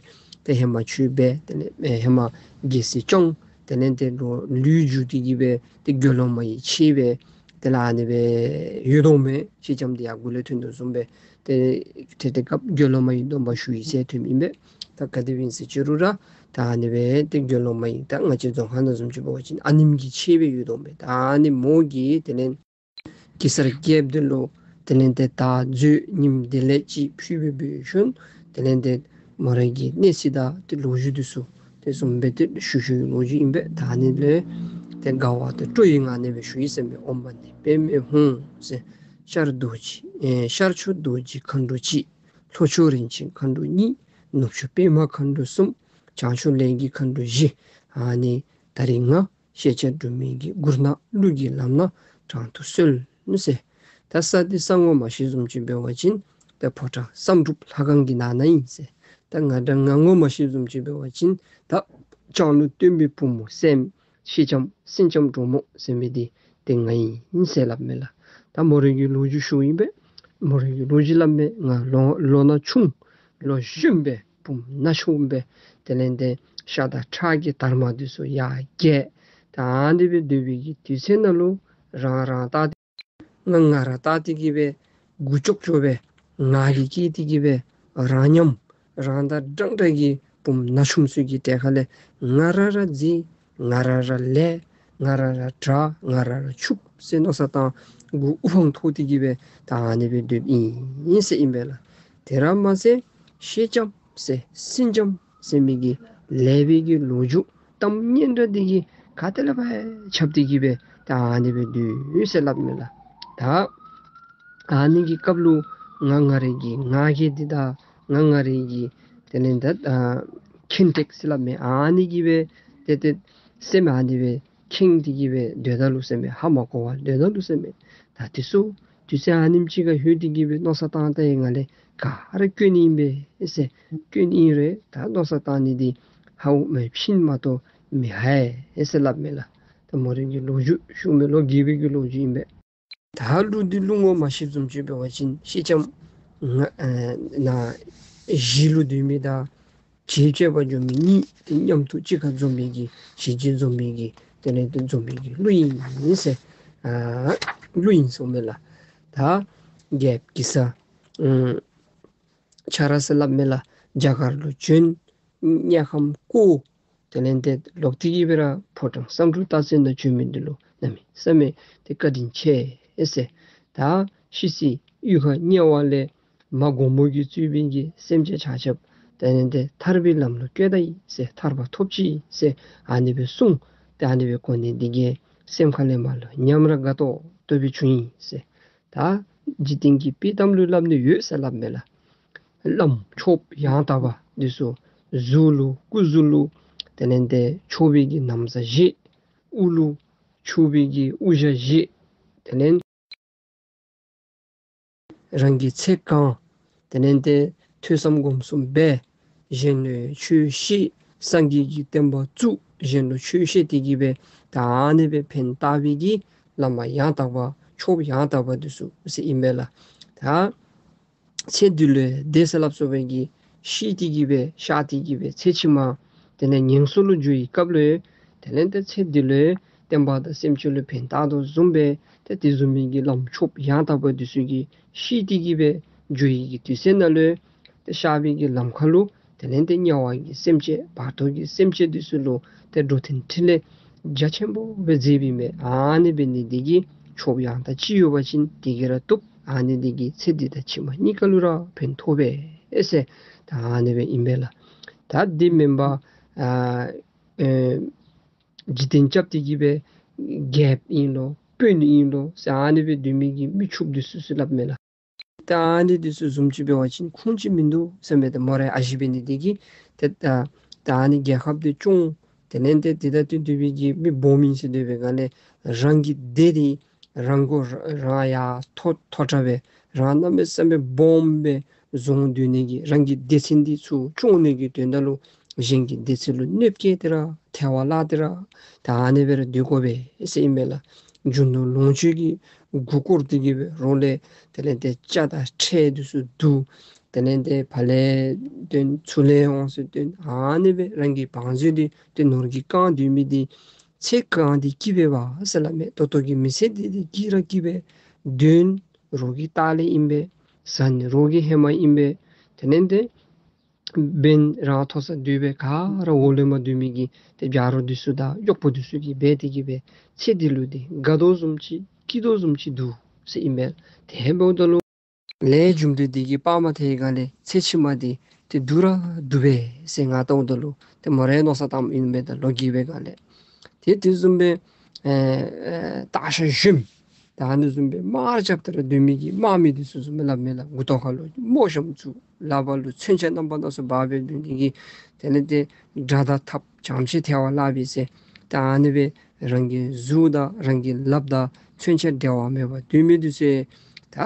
ཏེ་ཧེ་མ་ཆོས་འབད། དེ་ལས་ཨེ་ཧེ་མ་རྒྱལ་སྲིད་སྐྱོང་། དེ་ལས་ཏེ་ལོག་ལུས་བསྒྱུར་ཏེ་གི་སྦེ་ཏེ་དགེ་སློང་མ་ཡི་ཆས་སྦེ་དེ་ལས་ཨ་ནི་སྦེ་ཡོད་དོ་མས། ཤེལ་ལྕམ་འདི་ཡར་མགུ་ལས་ཐོན་དོ་བཟུམ་སྦེ་ཏེ་ཏེ་དེ་སྐབས་དགེ་སློང་མ་ཡི་སྡོམ་པ་ཞུ་ཡི་ཟེར་ཐོནམ་ཨིན་པས། ད་ག་དེ་སྦེ་ཨིན་ཟེར་ཅི་རུང་ར་ད་ཨ་ནི་སྦེ་ཏེ་དགེ་སློང་མ་ཡི་ད་ང་བཅས་རྫོང་ཁ་ནང་བཟུམ་ཅིག་འབད་བ་ཅིན་ཨ་ནེམོ་གི་ཆས་སྦེ་ཡོད་དོ་མས། ད་ཨ་ནི་མོ་གིས་དེ་ལས་གེ་སར་རྒྱལཔོ་འདི་ལུ་དེ་ལས་ཏེ་ད་མཛོད་ཉིམ་དེ་ལས་ཅིག་ཕུལ་བའི་བའི་ཤུལ་དེ་ལས་ཏེ་མོ་རའི་གི་གནས་ཚུལ་དང་ཏེ་ལོ་རྒྱུས་འདི་ཚུ་དེ་བཟུམ་སྦེ་ཏེ་ཞུ་ཞུ་བའི་ལོ་རྒྱུས་ཨིན་པས། ད་ཨ་ནི་ལས་ཏེ་དགའ་བ་དང་སྤྲོ་བའི་ངང་ནས་སྦེ་ཞུ་ཡི་ཟེར་མས། ཨོཾ་མ་ཎི་པདྨེ་ཧཱུྃ་ཟེར། ཤར་རྡོ་རྗེ་ཨེ་ཤར་ཕྱོགས་རྡོ་རྗེ་མཁའ་འགྲོ་གཅིག། ལྷོ་ཕྱོགས་རིན་ཆེན་མཁའ་འགྲོ་གཉིས། ནུབ་ཕྱོགས་པདྨ་མཁའ་འགྲོ་གསུམ། བྱང་ཕྱོགས་ལས་ཀྱི་མཁའ་འགྲོ་བཞི། ཨ་ནི་ད་རིས་ང་ཤེས་བྱ་སྒྲོན་མེ་གི་མགུར་ནག་གླུ་གི་ལམ་སྣ་དྲང་དུ་གསོལ་ཟེར། ད་ས་འདི་ས་ངོ་མ་ཤེས་བཟུམ་ཅིག་འབད་བ་ཅིན་ད་ཕོ་བྲང་བསམ་གྲུབ་ལྷ་ཁང་གི་ནང་ན་ཨིན་ཟེར། ད་ང་འདྲ་ང་ངོ་མ་ཤེས་བཟུམ་ཅིག་འབད་བ་ཅིན་ད་ལྕང་ལུང་སྟོན་པའི་བུ་མོ་སྲསམོ་ཤེལ་ལྕམ་སེང་ལྕམ་འབྲུག་མོ་ཟེར་མི་འདི་ཏེ་ང་ཨིན་ཟེར་སླབ་མས་ལགས། ད་མོ་རའི་གི་ལོ་རྒྱུས་ཞུཝ་ཨིན་པས། མོ་རའི་གི་ལོ་རྒྱུས་སླབ་མས། ང་ལོ་ལོ་ན་ཆུང་ལོ་གཞོན་སྦེ་བུམོ་ན་ཆུང་སྦེ་དེ་ལས་ཏེ་ཤ་དང་ཁྲག་གི་དར་མ་འདི་ཚུ་ཡར་རྒྱས། ད་ཨ་ནི་སྦེ་སྡོད་པའི་གི་དུས་ཚོད་ནང་ལུ་རང་རང་བལྟ་སྟེ་ང་ང་ར་བལྟ་སྟེ་གི་སྦེ་མགུ་ཅོག་ཅོག་སྦེ་ང་རྒྱལ་སྐྱེས་ཏེ་གི་སྦེ་རང་ཉམས་རང་དང་འདྲན་འདྲ་གི་བུམོ་ན་ཆུང་ཚུ་གི་གྲལ་ཁ་ལས་ང་ར་ར་འཛིན་ང་ར་ར་ལེགས་ང་ར་ར་དྲག་ང་ར་ར་ཕྱུགཔོ་ཟེར་མནོ་བསམ་བཏང་མགུ་དབུ་འཕང་མཐོ་སྟེ་གི་སྦེ་ད་ཨ་ནི་སྦེ་སྡོདཔ་ཨིན་ཟེར་ཨིན་པས་ལགས། དེ་ར་མ་ཚད་ཤེལ་ལྕམ་ཟེར་སེང་ལྕམ་ཟེར་མི་གི་ལེགས་པའི་གི་ལོ་རྒྱུས་གཏམ་སྙན་གྲགས་འདི་གིས་ག་ཏེ་ལས་ཕར་ཁྱབ་སྟེ་གི་སྦེ་ད་ཨ་ནི་སྦེ་སྡོད་ཡོད་ཟེར་སླབ་མས་ལགས། ད་ཨ་ནི་གི་སྐབས་ལུ་ང་ང་རའི་གི་ང་རྒྱལ་འདི་དང་ང་ང་རའི་གི་དེ་ལས་ད་ཨ་ཁེངས་དྲེགས་ཟེར་སླབ་མས། ཨ་ནི་གིས་སྦེ་ཏེ་ཏེ་སེམས་ཨ་ནི་སྦེ་ཁེངས་ཏེ་གི་སྦེ་སྡོད་ད་ལུ་ཟེར་མས། ཧ་མ་གོ་བར་སྡོད་ད་ལུ་ཟེར་མས། ད་དེ་ཚུ་དུས་ཚོད་ཨ་ནེམ་ཅིག་ཁར་ལྷོད་དེ་གི་སྦེ་མནོ་བསམ་བཏང་ད་ཡི་ང་ལས་ག་ར་སྐྱོན་ཨིན་པས་ཟེར། སྐྱོན་ཨིན་རུང་ད་མནོ་བསམ་བཏང་ནི་འདི་ཧ་མ་ཕྱིན་མ་གཏོགས་མི་ཧ་ཡ་ཟེར་སླབ་མས་ལགས། ད་མོ་རའི་གི་ལོ་རྒྱུས་ཞུཝ་མས། ལོ་རྒས་པའི་གི་ལོ་རྒྱུས་ཨིན་པས། ད་གླུ་འདི་གླུ་ངོ་མ་ཤེས་བཟུམ་ཅིག་འབད་བ་ཅིན་ཤེལ་ལྕམ་ང་ཨ་ན་གཞིས་ལུ་སྡོད་མི་དང་བྱེས་སྐྱེས་པ་འགྱོ་མི་གཉིས་ཏེ་མཉམ་དུ་གཅིག་ཁར་འཛོམས་པའི་གི་གཞིས་བྱེས་འཛོམས་པའི་གི་དེ་ལས་ཏེ་འཛོམས་པའི་གི་གླུ་ཨིན་ཟེར་ཨ་གླུ་ཨིན་གསུངམ་མས་ལགས། ད་རྒྱལཔོ་གེ་སར་ཨམ་ཆ་ར་ཟེར་སླབ་མས་ལགས། རྒྱ་གར་ལུ་བྱོན། དམྱལ་ཁམས་བསྐོར། དེ་ལས་ཏེ་ལོག་སྟེ་གི་སྦེ་ར་ཕོ་བྲང་བསམ་གྲུབ་སྟག་རྩེ་ནང་བྱོན་མི་འདི་ལུ་གནམ་མེད་ས་མེད་ཏེ་བཀའ་དྲིན་ཆེ་ཟེར། ད་ཤི་སའི་གཡུས་ཁ་དམྱལ་བ་ལས་མ་གོང་མོ་གིས་གཙོས་པའི་གི་སེམས་ཅན་ཆ་ཁྱབ་དེ་ལས་ཏེ་ཐར་པའི་ལམ་ལུ་བཀོད་ད་ཡི་ཟེར། ཐར་པ་ཐོབ་ཅི་ཟེར་ཨ་ནི་སྦེ་གསུངས། ཏེ་ཨ་ནི་སྦེ་གོ་ནི་འདི་གིས་སེམས་ཁ་ལས་མར་ལུ་ཉམས་ར་དགའ་ཏོག་ཏོ་སྦེ་བྱུང་ཡི་ཟེར། ད་འཇིག་རྟེན་གྱི་དཔྱེ་གཏམ་ལུ་སླབ་ནི་ཡོད་ཟེར་སླབ་མས་ལགས། བླམ་མཆོདཔ་ཡང་དག་པ་འདི་ཚུ་གཟུགས་ལུ་སྐུ་གཟུགས་ལུ་དེ་ལས་ཏེ་མཆོད་པའི་གི་ན་བཟའ་བཞེས། དབུ་ལུ་མཆོད་པའི་གི་དབུ་ཞྭ་བཞེས། དེ་ལས་རང་གི་ཚེ་གང་། དེ་ལས་ཏེ་ཐོས་བསམ་སྒོམ་གསུམ་འབད། གཞན་ལུ་ཆོས་བཤད། སངས་རྒྱས་ཀྱི་བསྟན་པ་བཙུགས། གཞན་ལུ་ཆོས་བཤད་དེ་གིས་སྦེ་ད་ཨ་ནི་སྦེ་ཕན་བཏགས་པའི་གི་བླ་མ་ཡང་དག་པ་མཆོདཔ་ཡང་དག་པ་འདི་ཚུ་ཟེར་ཨིན་པས་ལགས། ད་ཚེ་འདི་ལུ་བདེ་ས་སླབ་སོ་བའི་གི་ཤི་སྟེ་གིས་སྦེ་གཤགས་ཏེ་གིས་སྦེ་ཚེ་ཕྱི་མ་དེ་ལས་ངན་སོང་ལུ་འགྱོ་བའི་སྐབས་ལུ་དེ་ལས་ཏེ་ཚེ་འདི་ལུ་བསྟན་པ་དང་སེམས་ཅན་ལུ་ཕན་བཏགས་དོ་བཟུམ་སྦེ་ཏེ་དེ་བཟུམ་མའི་གི་བླམ་མཆོདཔ་ཡང་དག་པ་འདི་ཚུ་གིས་ཤི་སྟེ་གིས་སྦེ་འགྱོ་བའི་གི་དུས་ཚོད་ནང་ལུ་ཏེ་གཤགས་པའི་གི་ལམ་ཁ་ལུ་དེ་ལས་ཏེ་དམྱལ་བ་གི་སེམས་ཅན་བར་དོ་གི་སེམས་ཅན་འདི་ཚུ་ལུ་ཏེ་འགྲོ་དོན་འཕྲིན་ལས་རྒྱ་ཆེན་པོ་སྦེ་མཛད་པའི་མས། ཨ་ནི་འབད་ནི་འདི་གིས་མཆོདཔ་ཡང་དག་ཅིག་ཡོད་པ་ཅིན་དེ་གིས་ར་བཏུབ། ཨ་ནི་འདི་གིས་ཚེ་འདི་དང་ཕྱི་མ་གཉིས་ཀ་ལུ་ར་ཕན་ཐོགས་པས་ཟེར། ད་ཨ་ནི་སྦེ་ཨིན་པས་ལགས། ད་འདི་མེན་པར་ཨ་ཨེ་ འཇིག་རྟེན་རྐྱབ་སྟེ་གི་སྦེ་རྒྱལཔོ་ཨིན་ལོ་དཔོན་ཨིན་ལོ་ཟེར་ཨ་ནི་སྦེ་སྡོད་མི་གི་མི་ཕྱུགཔོ་འདི་ཚུ་ཟེར་སླབ་མས་ལགས། ད་ཨ་ནི་འདི་ཚུ་བཟུམ་ཅིག་འབད་བ་ཅིན་ཁུངས་ཅིག་མིན་འདུག་ཟེར་མས། ཏེ་མོ་རའི་ཨ་ཞེ་འབད་ནི་འདི་གིས་ཏེ་ད་ད་ཨ་ནི་རྒྱལ་ཁབ་འདི་སྐྱོང་། དེ་ལས་ཏེ་དེ་དང་བསྟུན་ཏེ་སྦེ་གི་མི་སྦོམ་ཨིན་ཟེར་སྡོད་པའི་སྒང་ལས་རང་གི་སྡེ་འདི་རང་མགོ་རང་ཡར་མཐོ་མཐོ་དྲགས་སྦེ་རང་གནམ་མེད་ས་མེད་སྦོམ་སྦེ་བཟུང་སྡོད་ནི་གི་རང་གི་སྡེ་ཚན་འདི་ཚུ་སྐྱོང་ནི་གི་དོན་དག་ལུ་གཞན་གྱི་སྡེ་ཚན་ལུ་གནོདཔ་བཀལ་ཏེ་ར་ཐལ་བར་བརླག་སྟེ་ར་ད་ཨ་ནི་སྦེ་ར་སྡོད་དགོ་པས་ཟེར་ཨིན་མས་ལགས། རྒྱུ་ནོར་ལོངས་སྤྱོད་ཀྱི་མགུ་སྐོར་ཏེ་གི་སྦེ་རོགས་ལས་དེ་ལས་ཏེ་ལྕགས་དང་ཁྲལ་འདི་ཚུ་བསྡུ། དེ་ལས་ཏེ་ཕར་ལས་བཏོན་ཚུར་ལས་འོང་ཟེར་བཏོན། ཨ་ནི་སྦེ་རང་གི་བང་མཛོད་འདི་ཏེ་ནོར་གྱིས་བཀང་སྡོད་མི་འདི་ཚེ་གང་འདི་སྐྱིད་པས་པ་ཟེར་སླབ་མས། ད་ལྟོ་གི་མི་ཚེ་འདི་འདི་སྐྱིད་ར་སྐྱིད་པས། དོན་རོགས་ཀྱི་ལྟག་ལས་ཨིན་པས། ཟ་ནི་རོགས་ཀྱི་ཧེ་མ་ཨིན་པས། དེ་ལས་ཏེ་འབེན་རང་མཐོ་སར་སྡོད་པའི་ག་ར་འོག་ལུ་མར་སྡོད་མི་གི་ཏེ་རྒྱ་རོགས་འདི་ཚུ་དང་གཡོགཔོ་འདི་ཚུ་གིས་འབད་དེ་གི་སྦེ་ཚེ་འདི་ལུ་འདི་དགའ་དོ་བཟུམ་ཅིག་སྐྱིད་དོ་བཟུམ་ཅིག་འདུག་ཟེར་ཨིན་པས། དེ་འབདཝ་ད་ལུ་ལས་རྒྱུ་འབྲས་འདི་གི་བར་མ་ཐལ་བའི་སྒང་ལས་ཚེ་ཕྱི་མ་འདི་ཏེ་སྡུག་ར་སྡུག་པས་ཟེར་ང་ལྟཝ་ད་ལུ་ཏེ་མོ་རའི་མནོ་བསམ་བཏངམ་ཨིན་པས། ད་ལོ་རྒས་པའི་སྒང་ལས་ཏེ་དེ་བཟུམ་སྦེ་ཨེ་ཨེ་སྟག་ཤར་གཞོནམ་ད་ཨ་ནི་བཟུམ་སྦེ་དམག་རྐྱབ་སྟེ་ར་སྡོད་མི་གི་དམག་མི་འདི་ཚུ་བཟུམ་སྦེ་སླབ་མས་ལགས། མགུ་ཏོ་ཁ་ལུ་མོ་ཤམ་བཙུགས། ལག་པ་ལུ་མཚོན་ཆ་རྣམ་པ་སྣ་ཚོགས་འབག་སྦེ་སྡོད་ནི་གི་དེ་ལས་ཏེ་དགྲ་དང་འཐབ། བྱང་ཆེ་ཐལ་བར་བརླག་པས་ཟེར། ད་ཨ་ནི་སྦེ་རང་གི་གཟུགས་དང་རང་གི་ལགཔ་དང་མཚོན་ཆ་འབྲལ་བ་མེད་པར་སྡོད་མི་འདི་ཚུ་ད་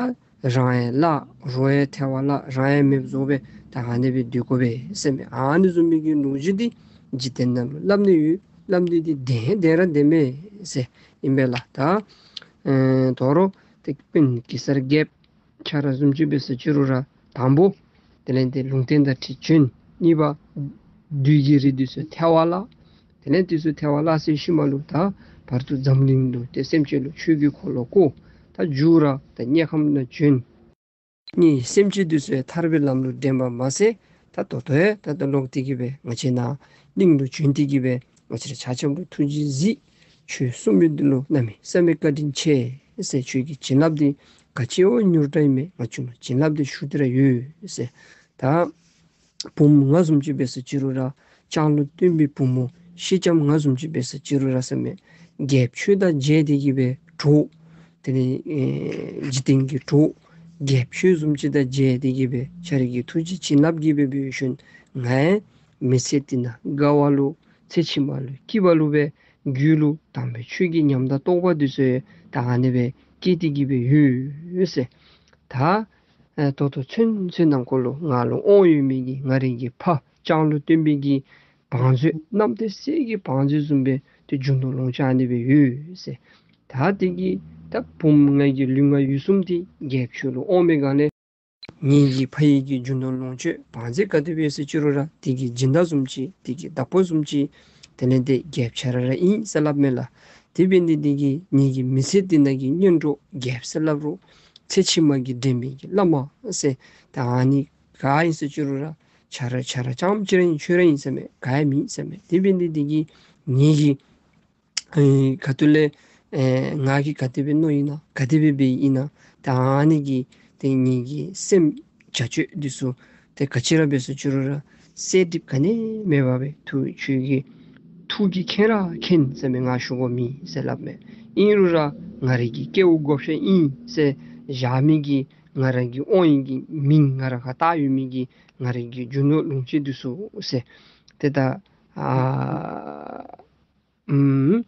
རང་ཡང་བརླག་རོགས་ཡང་ཐལ་བར་བརླག་རང་ཡང་མེདཔ་བཟོ་སྦེ་ད་ཨ་ནི་སྦེ་སྡོད་དགོ་པས་ཟེར་མས། ཨ་ནི་བཟུམ་མའི་གི་ལོ་རྒྱུས་འདི་འཇིག་རྟེན་ནང་ལུ་སླབ་ནི་ཡོད། སླབ་ནི་འདི་བདེན་བདེན་ར་བདེན་མས་ཟེར་ཨིན་པས་ལགས། ད་ཨེ་དོ་རུང་ཏེ་དཔོན་གེ་སར་རྒྱལཔོ་ཁྱོད་ར་བཟུམ་ཅིག་འབད་ཟེར་ཅི་རུང་ར་དང་པོ་དེ་ལས་ཏེ་ལུང་བསྟན་དང་འཁྲིལ་བྱོན། གཉིས་པ་བདུད་ཀྱི་རིགས་འདི་ཚུ་ཐལ་བར་བརླག། དེ་ལས་འདི་ཚུ་ཐལ་བར་བརླག་ཚར་ཞིནམ་ལུ་ད་བར་དུ་འཛམ་གླིང་ལུ་ཏེ་སེམས་ཅན་ལུ་ཆོས་ཀྱི་འཁོར་ལོ་བསྐོར། ད་མཇུག་ར་ད་དམྱལ་ཁམས་ནང་བྱོན། ནི་སེམས་ཅན་འདི་ཚུ་ཡང་ཐར་པའི་ལམ་ལུ་འདྲེན་པ་མ་ཟད་ད་ད་ལྟོ་ཡང་ད་ད་ལོག་སྟེ་གི་སྦེ་ང་བཅས་ནཱ་གླིང་ལུ་བྱོན་ཏེ་གི་སྦེ་ང་བཅས་ར་ཆ་ཁྱབ་ལུ་ཐུགས་རྗེས་གཟིགས། ཆོས་གསུངས་མི་འདི་ལུ་གནམ་མེད་ས་མེད་བཀའ་དྲིན་ཆེ་ཟེར། ཁྱོད་ཀྱི་བྱིན་རླབས་འདི་ག་ཅི་བ་མྱུར་དྲགས་ཨིན་མས། ང་བཅས་ལུ་བྱིན་རླབས་འདི་ཞུགས་ཏེ་ར་ཡོད་ཟེར། ད་བུམོ་ང་བཟུམ་ཅིག་འབད་ཟེར་ཅི་རུང་ར་ལྕང་ལུ་སྟོན་པའི་བུམོ་ཤེས་ལྕམ་ང་བཟུམ་ཅིག་འབད་ཟེར་ཅི་རུང་ར་ཟེར་མས། རྒྱལཔོ་ཁྱོད་དང་མཇལ་ཏེ་གི་སྦེ་གྲོགས་དེ་ནི་ཨེ་འཇིག་རྟེན་གྱི་གྲོགས་རྒྱལཔོ་ཁྱོད་བཟུམ་ཅིག་དང་མཇལ་ཏེ་གི་སྦེ་ཁྱོད་རའི་གི་ཐུགས་རྗེ་བྱིན་རླབས་ཀྱིས་སྦེ་འབད་ཞིནམ་ང་ཡང་མི་ཚེ་འདི་ནང་དགའ་བ་ལུ་ཚེ་ཕྱི་མ་ལུ་སྐྱིད་པ་ལུ་སྦེ་རྒྱུད་ལུ་དམ་པའི་ཆོས་ཀྱི་ཉམས་དང་རྟོགས་པ་འདི་ཚུ་ཡང་ད་ཨ་ནི་སྦེ་སྐྱེས་ཏེ་གི་སྦེ་ཡོད་ཟེར། ད་ཨེ་ད་ལྟོ་ཚུན་ཚོད་ནང་འཁོད་ལུ་ང་ལུ་དབང་ཡོད་མི་གི་ང་རའི་གི་ཕ་ལྕང་ལུ་སྟོན་པའི་གི་བང་མཛོད་གནམ་དེ་ཚེ་གི་བང་མཛོད་བཟུམ་སྦེ་ཏེ་རྒྱུ་ནོར་ལོངས་སྤྱོད་ཨ་ནི་སྦེ་ཡོད་ཟེར། ད་དེ་གིས་ད་བུམོ་ང་གི་ལུས་ངག་ཡིད་གསུམ་འདི་རྒྱལཔོ་ཁྱོད་ལུ་དབང་མི་ག་ལས་ངེ་གི་ཕ་ཡི་གི་རྒྱུ་ནོར་ལོངས་སྤྱོད་བང་མཛོད་ག་དེ་སྦེ་ཡོད་ཟེར་ཅི་རུང་ར་དེ་གི་སྦྱིན་བདག་བཟུམ་ཅིག་དེ་གི་བདག་པོ་བཟུམ་ཅིག་དེ་ལས་ཏེ་རྒྱལཔོ་ཁྱོད་ར་ར་ཨིན་ཟེར་སླབ་མས་ལགས། དེ་འབད་ནི་འདི་གིས་ངེ་གི་མི་ཚེ་འདི་ནང་གི་སྔོན་འགྲོ་རྒྱལཔོ་ཟེར་སླབ་རུང་ཚེ་ཕྱི་མ་གི་འདྲེན་པའི་གི་བླ་མ་ཟེར་ད་ཨ་ནི་ག་ཨིན་ཟེར་ཅི་རུང་ར་ཁྱོད་ར་ཁྱོད་ར་རྐྱངམ་གཅིག་ར་ཨིན། ཁྱོད་ར་ཨིན་ཟེར་མས། ག་ཡང་མེད་ཟེར་མས། དེ་འབད་ནི་འདི་གིས་ངེ་གི་ཨེ་ག་ཏེ་ལས་ཨེ་ང་གིས་ག་དེ་སྦེ་མནོ་ཡི་ན་ག་དེ་སྦེ་འབད་ཡི་ན་ད་ཨ་ནི་གིས་ཏེ་ངེ་གི་སེམས་བྱ་སྤྱོད་འདི་ཚུ་ཏེ་ག་ཅི་ར་འབད་ཟེར་ཅི་རུང་ར་གསལ་འགྲིབ་ག་ནི་མེད་པར་སྦེ་ཐུགས་ཁྱོད་ཀྱི་ཐུགས་ཀྱིས་མཁྱེན་ར་མཁྱེན་ཟེར་མས། ང་ཞུ་དགོཔ་མེད་ཟེར་སླབ་མས། ཨིན་རུང་ར་ང་རའི་གི་སྐྱེ་བ་བགོ་བཤའ་ཨིན་ཟེར་བཞག་མི་གི་ང་ར་གི་དབང་ཡོད་གི་མིང་ང་ར་ཁར་བཏགས་ཡོད་མི་གི་ང་རའི་གི་རྒྱུ་ནོར་ལོངས་སྤྱོད་འདི་ཚུ་ཟེར་ཏེ་ད་ཨ་ཨུམ་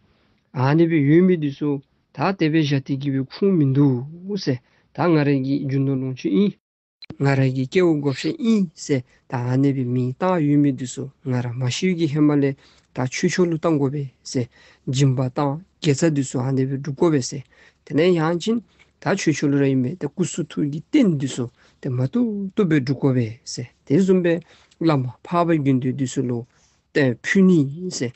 ཨ་ནི་སྦེ་ཡོད་མི་འདི་ཚུ་ད་དེ་སྦེ་བཞག་སྟེ་གི་སྦེ་ཁུངས་མིན་འདུག་ཟེར། ད་ང་རའི་གི་རྒྱུ་ནོར་ལོངས་སྤྱོད་ཨིན། ང་རའི་གི་སྐྱེ་བ་བགོ་བཤའ་ཨིན་ཟེར་ད་ཨ་ནི་སྦེ་མིང་བཏགས་ཡོད་མི་འདི་ཚུ་ང་ར་མ་ཤི་བའི་གི་ཧེ་མ་ལས་ད་ཆོས་ཕྱོགས་ལུ་བཏང་དགོ་པས་ཟེར། སྦྱིན་པ་བཏང་དགེ་རྩ་འདི་ཚུ་ཨ་ནི་སྦེ་སྒྲུབ་དགོ་པས་ཟེར། དེ་ལས་ཡང་ཅིན་ད་ཆོས་ཕྱོགས་ལུ་ར་ཨིན་པས། ད་སྐུ་གསུང་ཐུགས་ཀྱི་རྟེན་འདི་ཚུ་ཏེ་མ་བཏུབ་བཏུབ་སྦེ་སྒྲུབ་དགོ་པས་ཟེར། དེ་བཟུམ་སྦེ་བླ་མ་འཕགས་པ་དགེ་འདུན་འདི་ཚུ་ལུ་ཏེ་ཕུལ་ནི་ཟེར།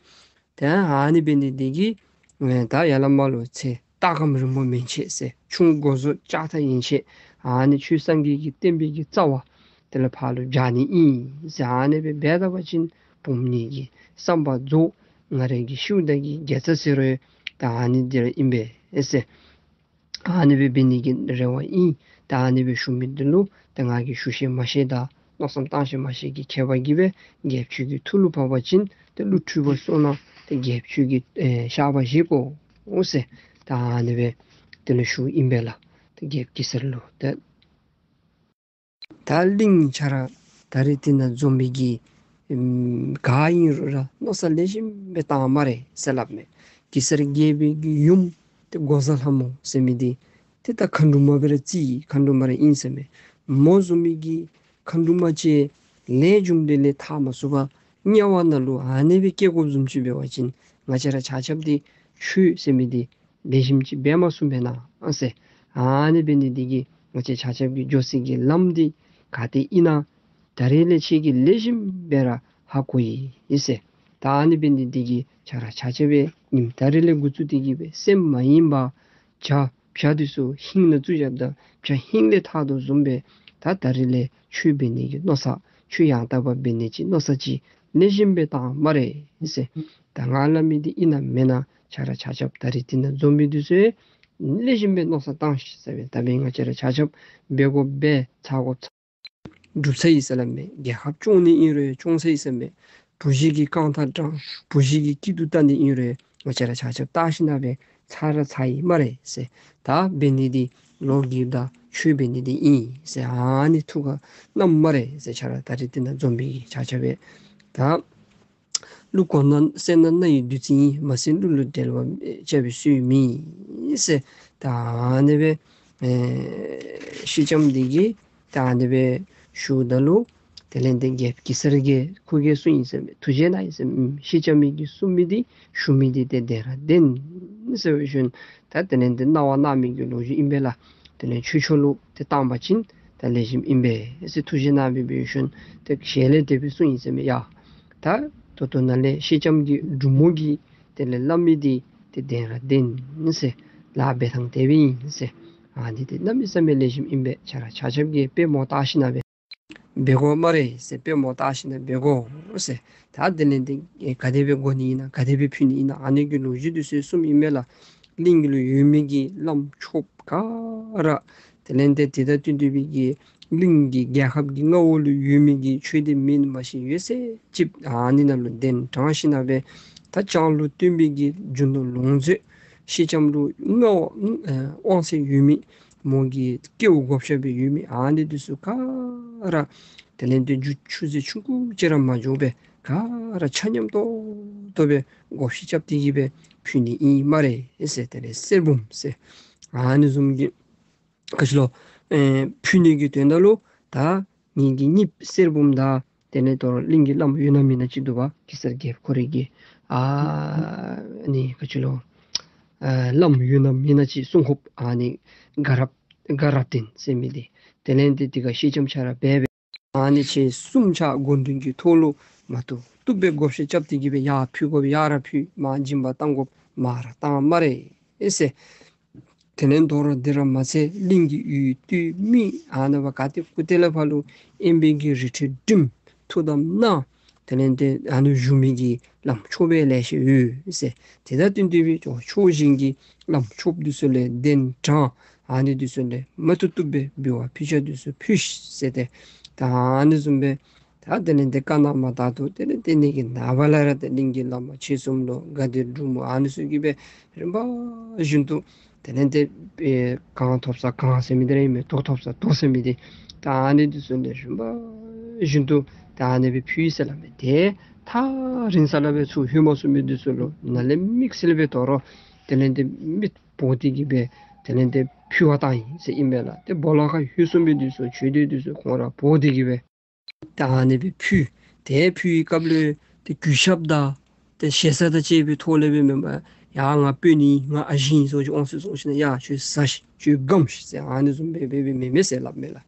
ཏེ་ཨ་ནི་འབད་ནི་འདི་གིས་ཨེ་ད་ཡར་ལས་མར་ལུ་ཚེ་ལྟ་གམ་རིང་མོ་མན་ཆད་ཟེར། ཆུང་འགོ་བཟོ་ལྕགས་ཐག་ཡན་ཆད་ཨ་ནི་ཆོས་སངས་རྒྱས་ཀྱི་བསྟན་པའི་གི་རྩ་བ་དེ་ལས་ཕར་ལུ་སྦྱར་ནི་ཨིན་ཟེར། ཨ་ནི་སྦེ་འབད་ད་པ་ཅིན་བུམོ་ངེ་གི་བསམ་པ་རྫོགས། ང་རའི་གི་ཤིཝ་ད་གི་དགེ་རྩ་ཟེར་རུང་ད་ཨ་ནི་འདི་ར་ཨིན་པས་ཟེར། ཨ་ནི་སྦེ་འབད་ནི་གི་རེ་བ་ཨིན། ད་ཨ་ནི་སྦེ་ཞུ་མི་འདི་ལུ་ད་ང་གིས་ཞུ་ཤེས་མ་ཤེས་དང་མནོ་བསམ་བཏང་ཤེས་མ་ཤེས་ཀྱི་ཁྱད་པར་གྱིས་སྦེ་རྒྱལཔོ་ཁྱོད་ཀྱི་ཐུགས་ལུ་བབ་པ་ཅིན་ཏེ་བློ་འཁྲུལ་པ་སོང་ན་ ཏེ་རྒྱལཔོ་ཁྱོད་ཀྱིས་ཨེ་བཤགས་པ་བཞེས་དགོ་ཟེར་ད་ཨ་ནི་སྦེ་དེ་ལུ་ཞུཝ་ཨིན་པས་ལགས། ཏེ་རྒྱལཔོ་གེ་སར་ལུ་ཏེ་ད་གླིང་ཆ་ར་ད་རེས་འདི་ནང་འཛོམས་མི་གི་ཨམ་ག་ཨིན་རུང་ར་མནོ་བསམ་ལེགས་ཤོམ་སྦེ་བཏང་སྨ་རེ་ཟེར་སླབ་མས། གེ་སར་རྒྱལ་པོའི་གི་ཡུམ་ཏེ་འགོག་བཟའ་ལྷ་མོ་ཟེར་མི་འདི་ཏེ་ད་མཁའ་འགྲོ་མ་སྦེ་ར་རྩིས་མཁའ་འགྲོ་མ་ར་ཨིན་ཟེར་མས། མོ་བཟུམ་མི་གི་མཁའ་འགྲོ་མ་ཅིག་ལས་རྒྱུ་འབྲས་ལས་ཐར་མ་ཚུགས་པར་དམྱལ་བ་ནང་ལུ་ཨ་ནི་སྦེ་སྐྱེ་དགོཔ་བཟུམ་ཅིག་འབད་བ་ཅིན་ང་བཅས་ར་ཆ་ཁྱབ་འདི་ཆོས་ཟེར་མི་འདི་ལེགས་ཤོམ་ཅིག་འབད་མ་ཚུགསཔ་མེན་ན་ཨ་ཟེར། ཨ་ནི་འབད་ནི་འདི་གིས་ང་བཅས་ཆ་ཁྱབ་ཀྱི་འགྱོ་སའི་གི་ལམ་འདི་ག་ཏེ་ཨིན་ན་ད་རེས་ལས་ཁྱེད་ཀྱིས་ལེགས་ཤོམ་སྦེ་ར་ཧ་གོ་ཡི་ཟེར། ད་ཨ་ནི་འབད་ནི་འདི་གིས་ཆ་ར་ཆ་ཁྱབ་སྦེ་ཉིནམ་ད་རེས་ལས་འགོ་བཙུགས་ཏེ་གི་སྦེ་སེམས་མ་ཡེངས་པར་བྱ་བྱ་འདི་ཚུ་ཧིང་ནང་བཙུགས་བཞགཔ་ད་བྱ་ཧིང་ལས་ཐར་དོ་བཟུམ་སྦེ་ད་ད་རེས་ལས་ཆོས་འབད་ནི་གི་མནོ་བསམ་ཆོས་ཡང་དག་པ་འབད་ནི་ཅིག་མནོ་བསམ་ཅིག་ལེགས་ཤོམ་སྦེ་བཏང་སྨ་རེ་ཟེར། ད་ང་སླབ་མི་འདི་ཨིན་ན་མེན་ན་ཆ་ར་ཆ་ཁྱབ་ད་རེས་འདི་ནང་འཛོམས་མི་འདི་ཚུ་ལེགས་ཤོམ་སྦེ་མནོ་བསམ་བཏང་ཤིག་ཟེར་སྦེ་ད་འབདན་ང་བཅས་ར་ཆ་ཁྱབ་འབད་དགོཔ་འབད་ཚར་དགོཔ་གྲུབ་ཚར་ཡི་ཟེར་སླབ་མས། རྒྱལ་ཁབ་སྐྱོང་ནི་ཨིན་རུང་སྐྱོང་ཚར་ཡི་ཟེར་མས། བུ་གཞི་གི་རྐང་ཐང་དྲང་བུ་གཞི་གི་སྐྱིད་སྡུག་བལྟ་ནི་ཨིན་རུང་ང་བཅས་ར་ཆ་ཁྱབ་བལྟ་ཞིན་ན་སྦེ་ཚར་ར་ཚར་ཡི་སྨ་རེ་ཟེར། ད་འབད་ནི་འདི་ལོ་རྒསཔ་ད་ཆོས་འབད་ནི་འདི་ཨིན་ཟེར་ཨ་ནི་ཐུགས་ཁར་བསྣམ་སྨ་རེ་ཟེར། ཆ་ར་ད་རེས་འདི་ནང་འཛོམས་མི་གི་ཆ་ཁྱབ་སྦེ་ད་ཀླུ་གོ་ན་སེར་སྣ་སྣ་ཡི་བདུད་རྩི་ཡིན། མ་སྲིང་ཀླུ་ལུ་འབྲེལ་བ་བཅའ་བའི་སྲོལ་མེད་ཟེར། ད་ཨ་ནི་སྦེ་ཨེ་སེང་ལྕམ་འདི་གིས་ད་ཨ་ནི་སྦེ་ཞུཝ་ད་ལུ་དེ་ལས་ཏེ་རྒྱལཔོ་གེ་སར་གྱིས་ཁོ་གིས་གསུངས་ཡི་ཟེར་མས། ཐུགས་རྗེ་གནང་ཡི་ཟེར་མས། ཨུམ་སེང་ལྕམ་མི་གིས་གསུངས་མི་འདི་ཞུ་མི་འདི་ཏེ་བདེན་ར་བདེན་ཟེར་བའི་ཤུལ་ད་དེ་ལས་ཏེ་གནང་བ་གནང་མི་གི་ལོ་རྒྱུས་ཨིན་པས་ལགས། དེ་ལས་ཁྱོད་ཁྱོད་ལུ་ཏེ་བཏང་པ་ཅིན་ད་ལེགས་ཤོམ་ཨིན་པས་ཟེར་ཐུགས་རྗེ་གནང་སྦེ་འབད་བའི་ཤུལ་ཏེ་ཞལ་ལས་དེ་སྦེ་གསུངས་ཡི་ཟེར་མས། ཡ་ད་ད་ལྟོ་ནཱ་ལས་སེང་ལྕམ་གྱི་འབྲུག་མོ་གིས་དེ་ལས་སླབ་མི་འདི་ཏེ་བདེན་ར་བདེན་ཟེར། ལཱ་འབད་ཐངས་དེ་སྦེ་ཨིན་ཟེར། ཨ་ནི་འདི་གནམ་མེད་ས་མེད་ལེགས་ཤོམ་ཨིན་པས། ཆ་ར་ཆ་ཁྱབ་ཀྱིས་དཔེ་མོ་བལྟ་ཞིན་ན་སྦེ་འབད་དགོ་སྨ་རེ་ཟེར། དཔེ་མོ་བལྟ་ཞིན་ན་འབད་དགོ་ཟེར། ད་དེ་ལས་ཏེ་ག་དེ་སྦེ་དགོ་ནི་ཨིན་ན་ག་དེ་སྦེ་ཕུལ་ནི་ཨིན་ན་ཨ་ནི་གི་ལོ་རྒྱུས་འདི་ཚུ་གསུངམ་ཨིན་མས་ལགས། གླིང་གི་ལུ་ཡོད་མི་གི་བླམ་ཆོསཔ་ག་ར་དེ་ལས་ཏེ་དེ་དང་བསྟུན་ཏེ་སྦེ་གི་གླིང་གི་རྒྱལ་ཁབ་ཀྱི་མངའ་འོག་ལུ་ཡོད་མི་གི་ཆོས་སྡེ་མིན་མ་ཤེས་ཡོད་ཚད་ཅིག་ཨ་ནི་ནང་ལུ་གདན་དྲངས་ཞིན་ན་སྦེ་ད་ལྕང་ལུ་སྟོན་པའི་གི་རྒྱུ་ནོར་ལོངས་སྤྱོད་སེང་ལྕམ་ལུ་མངའ་འོག་ཨེ་དབང་ཚད་ཡོད་མི་མོ་གི་སྐལཝ་བགོ་བཤའ་སྦེ་ཡོད་མི་ཨ་ནི་འདི་ཚུ་ག་ར་དེ་ལས་ཏེ་རྒྱུ་ཆུད་ཟོས་ཆུང་ཀུ་ཅིག་ར་མ་འགྱོ་སྦེ་ག་ར་ཆ་མཉམ་ཏོག་ཏོ་སྦེ་བགོ་བཤའ་རྐྱབ་སྟེ་གི་སྦེ་ཕུལ་ནི་ཨིན་སྨ་རེ་ཟེར། དེ་ལས་གསེར་བུམ་ཟེར་ཨ་ནི་བཟུམ་གྱི་ག་ཅི་ལོ་ཨེ་ཕུལ་ནི་གི་དོན་དག་ལུ་ད་ངེ་གི་གཉིས་གསེར་བུམ་དང་དེ་ལས་དོ་རུང་གླིང་གི་བླམ་ཡོད་ན་མེད་ན་ཅིག་འདུག་པ། གེ་སར་རྒྱལཔོ་ཁོ་རའི་གི་ཨ་ནི་ག་ཅི་ལོ་ཨ་བླམ་ཡོད་ན་མེད་ན་ཅིག་སྲུང་འཁོརཔ་ཨ་ནི་དགའ་རབ་དགའ་རབ་བརྟན་ཟེར་མི་འདི་དེ་ལས་ཏེ་དེ་ཁར་སེང་ལྕམ་ཆ་ར་འབད་སྦེ་ཨ་ནི་ཁྱེད་གསུམ་ཆ་དགོངས་འདུན་གྱི་ཐོག་ལུ་མ་བཏུབ་བཏུབ་སྦེ་བགོ་བཤའ་རྐྱབ་སྟེ་གི་སྦེ་ཡར་ཕུལ་དགོཔ་ཡར་ར་ཕུལ། མར་སྦྱིན་པ་བཏང་དགོཔ་མར་ར་བཏང་སྨ་རེ་ཟེར། དེ་ལས་དོ་རུང་དེ་ར་མ་ཚད་གླིང་གི་ཡུལ་སྟོད་སྨད་ཨ་ནི་བ་ག་ཏེ་ཀུ་ཏེ་ལས་ཕར་ལུ་དབེན་པའི་གི་རི་ཁྲོད་འགྲིམ་ཐུགས་དམ་གནང་དེ་ལས་ཏེ་ཨ་ནི་བཞུགས་མི་གི་བླམ་ཆོསཔ་ལེ་ཤ་ཡོད་ཟེར། དེ་དང་བསྟུན་ཏེ་སྦེ་ཕྱོགས་གཞན་གྱི་བླམ་ཆོསཔ་འདི་ཚུ་ལས་གདན་དྲངས་ཨ་ནི་འདི་ཚུ་ལས་མ་བཏུབ་བཏུབ་སྦེ་འབུལ་བ་ཕུལ་ཆ་འདི་ཚུ་ཕུལ་ཤིག་ཟེར་ཏེ་ད་ཨ་ནི་བཟུམ་སྦེ་ད་དེ་ལས་ཏེ་བཀའ་གནང་མ་ཐག་ཏུ་དེ་ལས་ཏེ་ཨ་ནི་གི་ནངས་པ་ལས་ར་ཏེ་གླིང་གི་བླ་མ་ཆེ་གསུམ་ལོ་དགའ་བདེ་འབྲུག་མོ་ཨ་ནི་ཚུ་གིས་སྦེ་རིམ་པ་བཞིན་དུ་དེ་ལས་ཏེ་ཨེ་གང་ཐོབ་ས་གང་ཟེར་མི་འདི་ར་ཨིན་མས། དོ་ཐོབ་ས་དོ་ཟེར་མི་འདི་ད་ཨ་ནི་འདི་ཚུ་ལས་རིམ་པ་བཞིན་དུ་ད་ཨ་ནི་སྦེ་ཕུལ་ཡི་ཟེར་སླབ་མས། ཏེ་ཐག་རིང་ས་ལས་སྦེ་ཚུར་ལྷོད་མ་ཚུགས་མི་འདི་ཚུ་ལུ་ནཱ་ལས་དམིགས་བསལ་སྦེ་དོ་རུང་དེ་ལས་ཏེ་མི་འབོ་སྟེ་གི་སྦེ་དེ་ལས་ཏེ་ཕུལ་བ་བཏང་ཡི་ཟེར་ཨིན་མས་ལགས། ཏེ་སྦོ་ལོགས་ཁར་ལྷོད་སོང་མི་འདི་ཚུ་ཆོས་སྡེ་འདི་ཚུ་ཁོང་ར་འབོ་སྟེ་གི་སྦེ་ད་ཨ་ནི་སྦེ་ཕུལ། ཏེ་ཕུལ་བའི་སྐབས་ལུ་ཏེ་གུས་ཞབས་དང་ཏེ་ཞེ་ས་དང་བཅས་པའི་ཐོག་ལས་སྦེ་མེན་པར་ཡ་ང་སྤུན་ཨིན་ང་ཨ་ཞེ་ཨིན་ཟེར་ཅིག་འོང་ཟེར་སོང་ཞིན་ན་ཡ་ཁྱོད་བཟའ་ཤིག་ཁྱོད་སྒམ་ཤིག་ཟེར་ཨ་ནི་བཟུམ་སྦེ་སྦེ་སྦེ་མེན་མས་ཟེར་སླབ་མས་ལགས།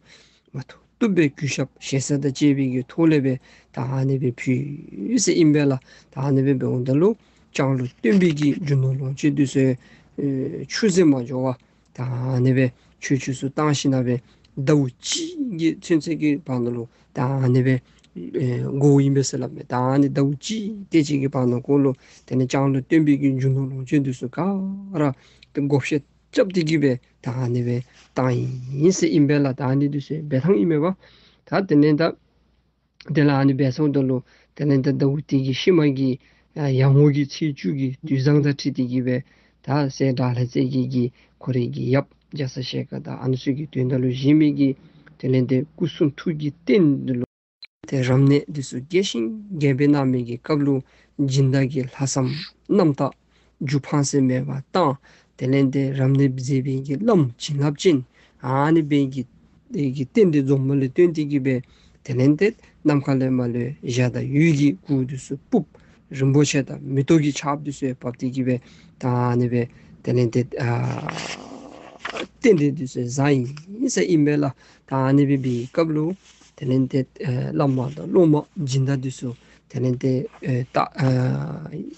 མ་བཏུབ་བཏུབ་སྦེ་གུས་ཞབས་ཞེ་ས་དང་བཅས་པའི་གི་ཐོག་ལས་སྦེ་ད་ཨ་ནི་སྦེ་ཕུལ་ཟེར་ཨིན་པས་ལགས། ད་ཨ་ནི་སྦེ་འབདཝ་ད་ལུ་ལྕང་ལུ་སྟོན་པའི་གི་རྒྱུ་ནོར་ལོངས་སྤྱོད་འདི་ཚུ་ཨེ་ཆུད་ཟོས་མ་འགྱོ་བར་ད་ཨ་ནི་སྦེ་ཆོས་ཆོས་སུ་བཏང་ཞིན་ན་སྦེ་ཟླཝ་གཅིག་གི་ཚུན་ཚོད་ཀྱི་བར་ན་ལུ་ད་ཨ་ནི་སྦེ་ཨེ་བསྒོརཝ་ཨིན་པས་ཟེར་སླབ་མས། ད་ཨ་ནི་ཟླཝ་གཅིག་དེ་ཅིག་གི་བར་ན་ཀོ་ལུ་དེ་ལས་ལྕང་ལུ་སྟོན་པའི་གི་རྒྱུ་ནོར་ལོངས་སྤྱོད་འདི་ཚུ་ག་ར་ཏེ་བགོ་བཤའ་རྐྱབ་སྟེ་གི་སྦེ་ད་ཨ་ནི་སྦེ་བཏང་ཡི་ཟེར་ཨིན་པས་ལགས། ད་ཨ་ནི་འདི་ཚུ་འབད་ཐངས་ཨིན་མས་པ། ད་དེ་ལས་ད་དེ་ལས་ཨ་ནི་འབད་སོང་ད་ལུ་དེ་ལས་ད་ཟླཝ་དེ་གི་ཤུལ་མ་གི་ ཡར་ངོ་གི་ཚེས་བཅུ་གི་དུས་བཟང་དང་འཁྲིལ་ཏེ་གི་སྦེ་ད་སྲས་དགྲ་ལྷ་རྩེ་རྒྱལ་གྱིས་ཁོ་རའི་གི་ཡབ་རྒྱ་ཚ་ཞལ་དཀར་དང་ཨ་ནི་ཚུ་གི་དོན་དག་ལུ་བཞེངས་མི་གི་དེ་ལས་ཏེ་སྐུ་གསུང་ཐུགས་ཀྱི་རྟེན་འདི་ལུ་ཏེ་རབ་གནས་འདི་ཚུ་རྒྱས་ཤིང་རྒྱས་པར་གནང་མི་གི་སྐབས་ལུ་སྦྱིན་བདག་གི་ལྷག་བསམ་རྣམ་དག་རྒྱུ་ཕངས་སེམས་མེད་པར་བཏང་། དེ་ལས་ཏེ་རབ་གནས་མཛད་པའི་གི་བླམ་བྱིན་རླབས་ཅན་ཨ་ནི་སྦེ་གི་གི་རྟེན་འདི་འཛོམས་མ་ལུ་བརྟེན་ཏེ་གི་སྦེ་དེ་ལས་ཏེ་ནམ་མཁའ་ལས་མར་ལུ་འཇའ་དང་འོད་ཀྱི་གུར་འདི་ཚུ་སྤུབས། རིན་པོ་ཆེ་དང་མེ་ཏོག་གི་ཆརཔ་འདི་ཚུ་ཡང་བབས་ཏེ་གི་སྦེ་ད་ཨ་ནི་སྦེ་དེ་ལས་ཏེ་ཨ་རྟེན་འབྲེལ་འདི་ཚུ་བཟང་ཡི་ཟེར་ཨིན་པས་ལགས། ད་ཨ་ནི་སྦེ་འབད་བའི་སྐབས་ལུ་དེ་ལས་ཏེ་ཨ་བླ་མ་དང་སློབ་མ་སྦྱིན་བདག་འདི་ཚུ་དེ་ལས་ཏེ་ཨ་ད་ཨ་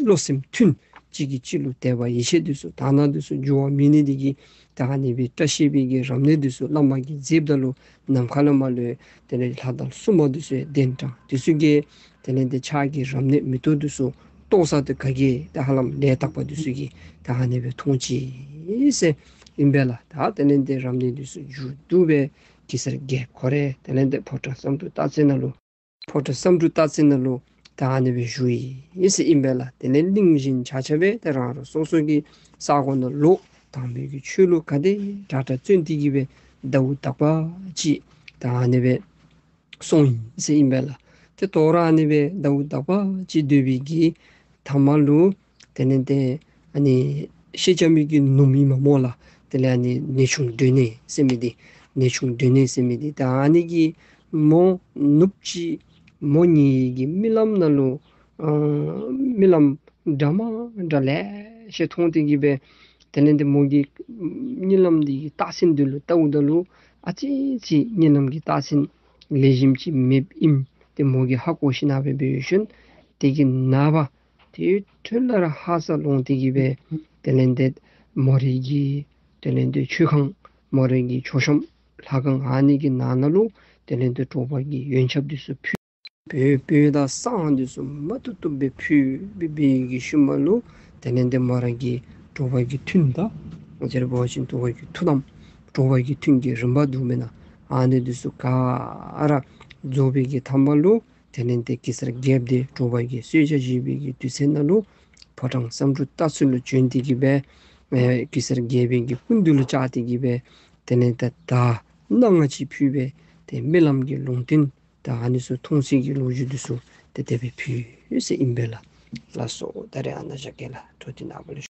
བློ་སེམས་མཐུན་གཅིག་གིས་གཅིག་ལུ་དད་པ་ཡིད་ཆེས་འདི་ཚུ་དག་སྣང་འདི་ཚུ་འགྱུར་བ་མེད་ནི་འདི་གིས་ད་ཨ་ནི་སྦེ་བཀྲ་ཤིས་པའི་གི་རབ་གནས་འདི་ཚུ་བླ་མ་གིས་མཛདཔ་ད་ལུ་ནམ་མཁའ་ལས་མར་ལུ་དེ་ལས་ལྷ་དང་སྲུང་མ་འདི་ཚུ་ཡང་གདན་དྲངས། འདི་ཚུ་གིས་དེ་ལས་ཏེ་ཕྱག་གི་རབ་གནས་མེ་ཏོག་འདི་ཚུ་གཏོར་ས་འདི་ག་གིས་ད་ཧ་ལམ་ལས་དག་པ་འདི་ཚུ་གིས་ད་ཨ་ནི་སྦེ་མཐོང་ཅི་ཟེར་ཨིན་པས་ལགས། ད་དེ་ལས་ཏེ་རབ་གནས་འདི་ཚུ་མཇུག་བསྡུ་སྦེ་གེ་སར་རྒྱལཔོ་ཁོ་ར་དེ་ལས་ཏེ་ཕོ་བྲང་བསམ་འགྲུབ་སྟག་རྩེ་ནང་ལུ་ཕོ་བྲང་བསམ་འགྲུབ་སྟག་རྩེ་ནང་ལུ་ད་ཨ་ནི་སྦེ་བཞུགས་ཡི་ཟེར་ཨིན་པས་ལགས། དེ་ལས་གླིང་བཞིན་ཆ་ཁྱབ་སྦེ་ཏེ་རང་རང་སོ་སོ་གི་ས་གོ་ནང་ལོག་དམ་པའི་གི་ཆོས་ལུ་ག་དེ་དྲག་དྲག་བརྩོན་ཏེ་གི་སྦེ་ཟླཝ་དག་པ་ཅིག་ད་ཨ་ནི་སྦེ་སོང་ཡི་ཟེར་ཨིན་པས་ལགས། ཏེ་དོ་རུང་ཨ་ནི་སྦེ་ཟླཝ་དག་པ་ཅིག་སྡོད་པའི་གི་མཐའ་མ་ལུ་དེ་ལས་ཏེ་ཨ་ནི་ཤེས་བྱ་མི་གི་ནུབ་ཨིན་མས་སྨོ་ལགས། དེ་ལས་ཨ་ནི་ནེའུ་ཆུང་སྒྲོན་ནེ་ཟེར་མི་འདི་ནེའུ་ཆུང་སྒྲོན་ནེ་ཟེར་མི་འདི་ད་ཨ་ནི་གི་མོ་ནུབ་ཅིག་མོ་ངེ་གི་རྨི་ལམ་ནང་ལུ་ཨ་རྨི་ལམ་འདྲ་མ་འདྲ་ལེ་ཤ་མཐོང་སྟེ་གི་སྦེ་དེ་ལས་ཏེ་མོ་གི་གཉིད་ལམ་འདི་གི་རྟགས་མཚན་འདི་ལུ་བལྟཝ་ད་ལུ་ཨ་ཙི་ཅིག་གཉིད་ལམ་གྱི་རྟགས་མཚན་ལེགས་ཤོམ་ཅིག་མེདཔ་ཨིནམ་ཏེ་མོ་གིས་ཧ་གོ་ཞིནམ་སྦེ་འབད་ཞིནམ་དེ་གི་ནངས་པ་དེ་འཕྲོ་ལས་ར་ཧ་སག་ལོང་སྟེ་གི་སྦེ་དེ་ལས་ཏེ་མོ་རའི་གི་དེ་ལས་ཏེ་མཆོད་ཁང་མོ་རའི་གི་མཆོད་བཤམ་ལྷ་ཁང་ཨ་ནི་གི་ནང་ན་ལུ་དེ་ལས་ཏེ་དྲོ་པ་གི་ཡོན་ཆབ་འདི་ཚུ་ཕུལ། སྤོས་སྤོས་དང་བསང་འདི་ཚུ་མ་བཏུབ་བཏུབ་སྦེ་ཕུལ་སྦེ་འབད་བའི་གི་ཤུལ་མ་ལུ་དེ་ལས་ཏེ་མོ་ར་གི་དྲོ་པ་གི་ཐུན་དང་ང་བཅས་ར་འབད་བ་ཅིན་དྲོ་པ་གི་ཐུན་དང་དྲོ་པ་གི་ཐུན་གྱི་རིམ་པ་འདུག་མེན་ན། ཨ་ནི་འདི་ཚུ་ག་ར་རྫོགས་པའི་གི་མཐའ་མ་ལུ་དེ་ལས་ཏེ་གེ་སར་རྒྱལཔོ་འདི་དྲོ་པ་གི་གསོལ་ཇ་བཞེས་པའི་གི་དུས་ཚོད་ནང་ལུ་ཕོ་བྲང་བསམ་འགྲུབ་སྟག་རྩེ་ལུ་བྱོན་ཏེ་གི་སྦེ་ཨེ་གེ་སར་རྒྱལ་པོའི་གི་སྐུ་མདུན་ལུ་བཅར་ཏེ་གི་སྦེ་དེ་ལས་ཏེ་ད་སྣང་བ་ཅིག་ཕུལ་སྦེ་ཏེ་རྨི་ལམ་གྱི་ལུང་བསྟན་ད་ཨ་ནི་ཚུ་མཐོང་ཚད་ཀྱི་ལོ་རྒྱུས་འདི་ཚུ་ཏེ་དེ་སྦེ་ཕུལ་ཡོད་ཟེར་ཨིན་པས་ལགས། ལགས་སོ། ད་རེས་ཨ་ནཱ་བཞག་གེ་ལགས། འཕྲོ་འདི་ནངས་པ་ལུ་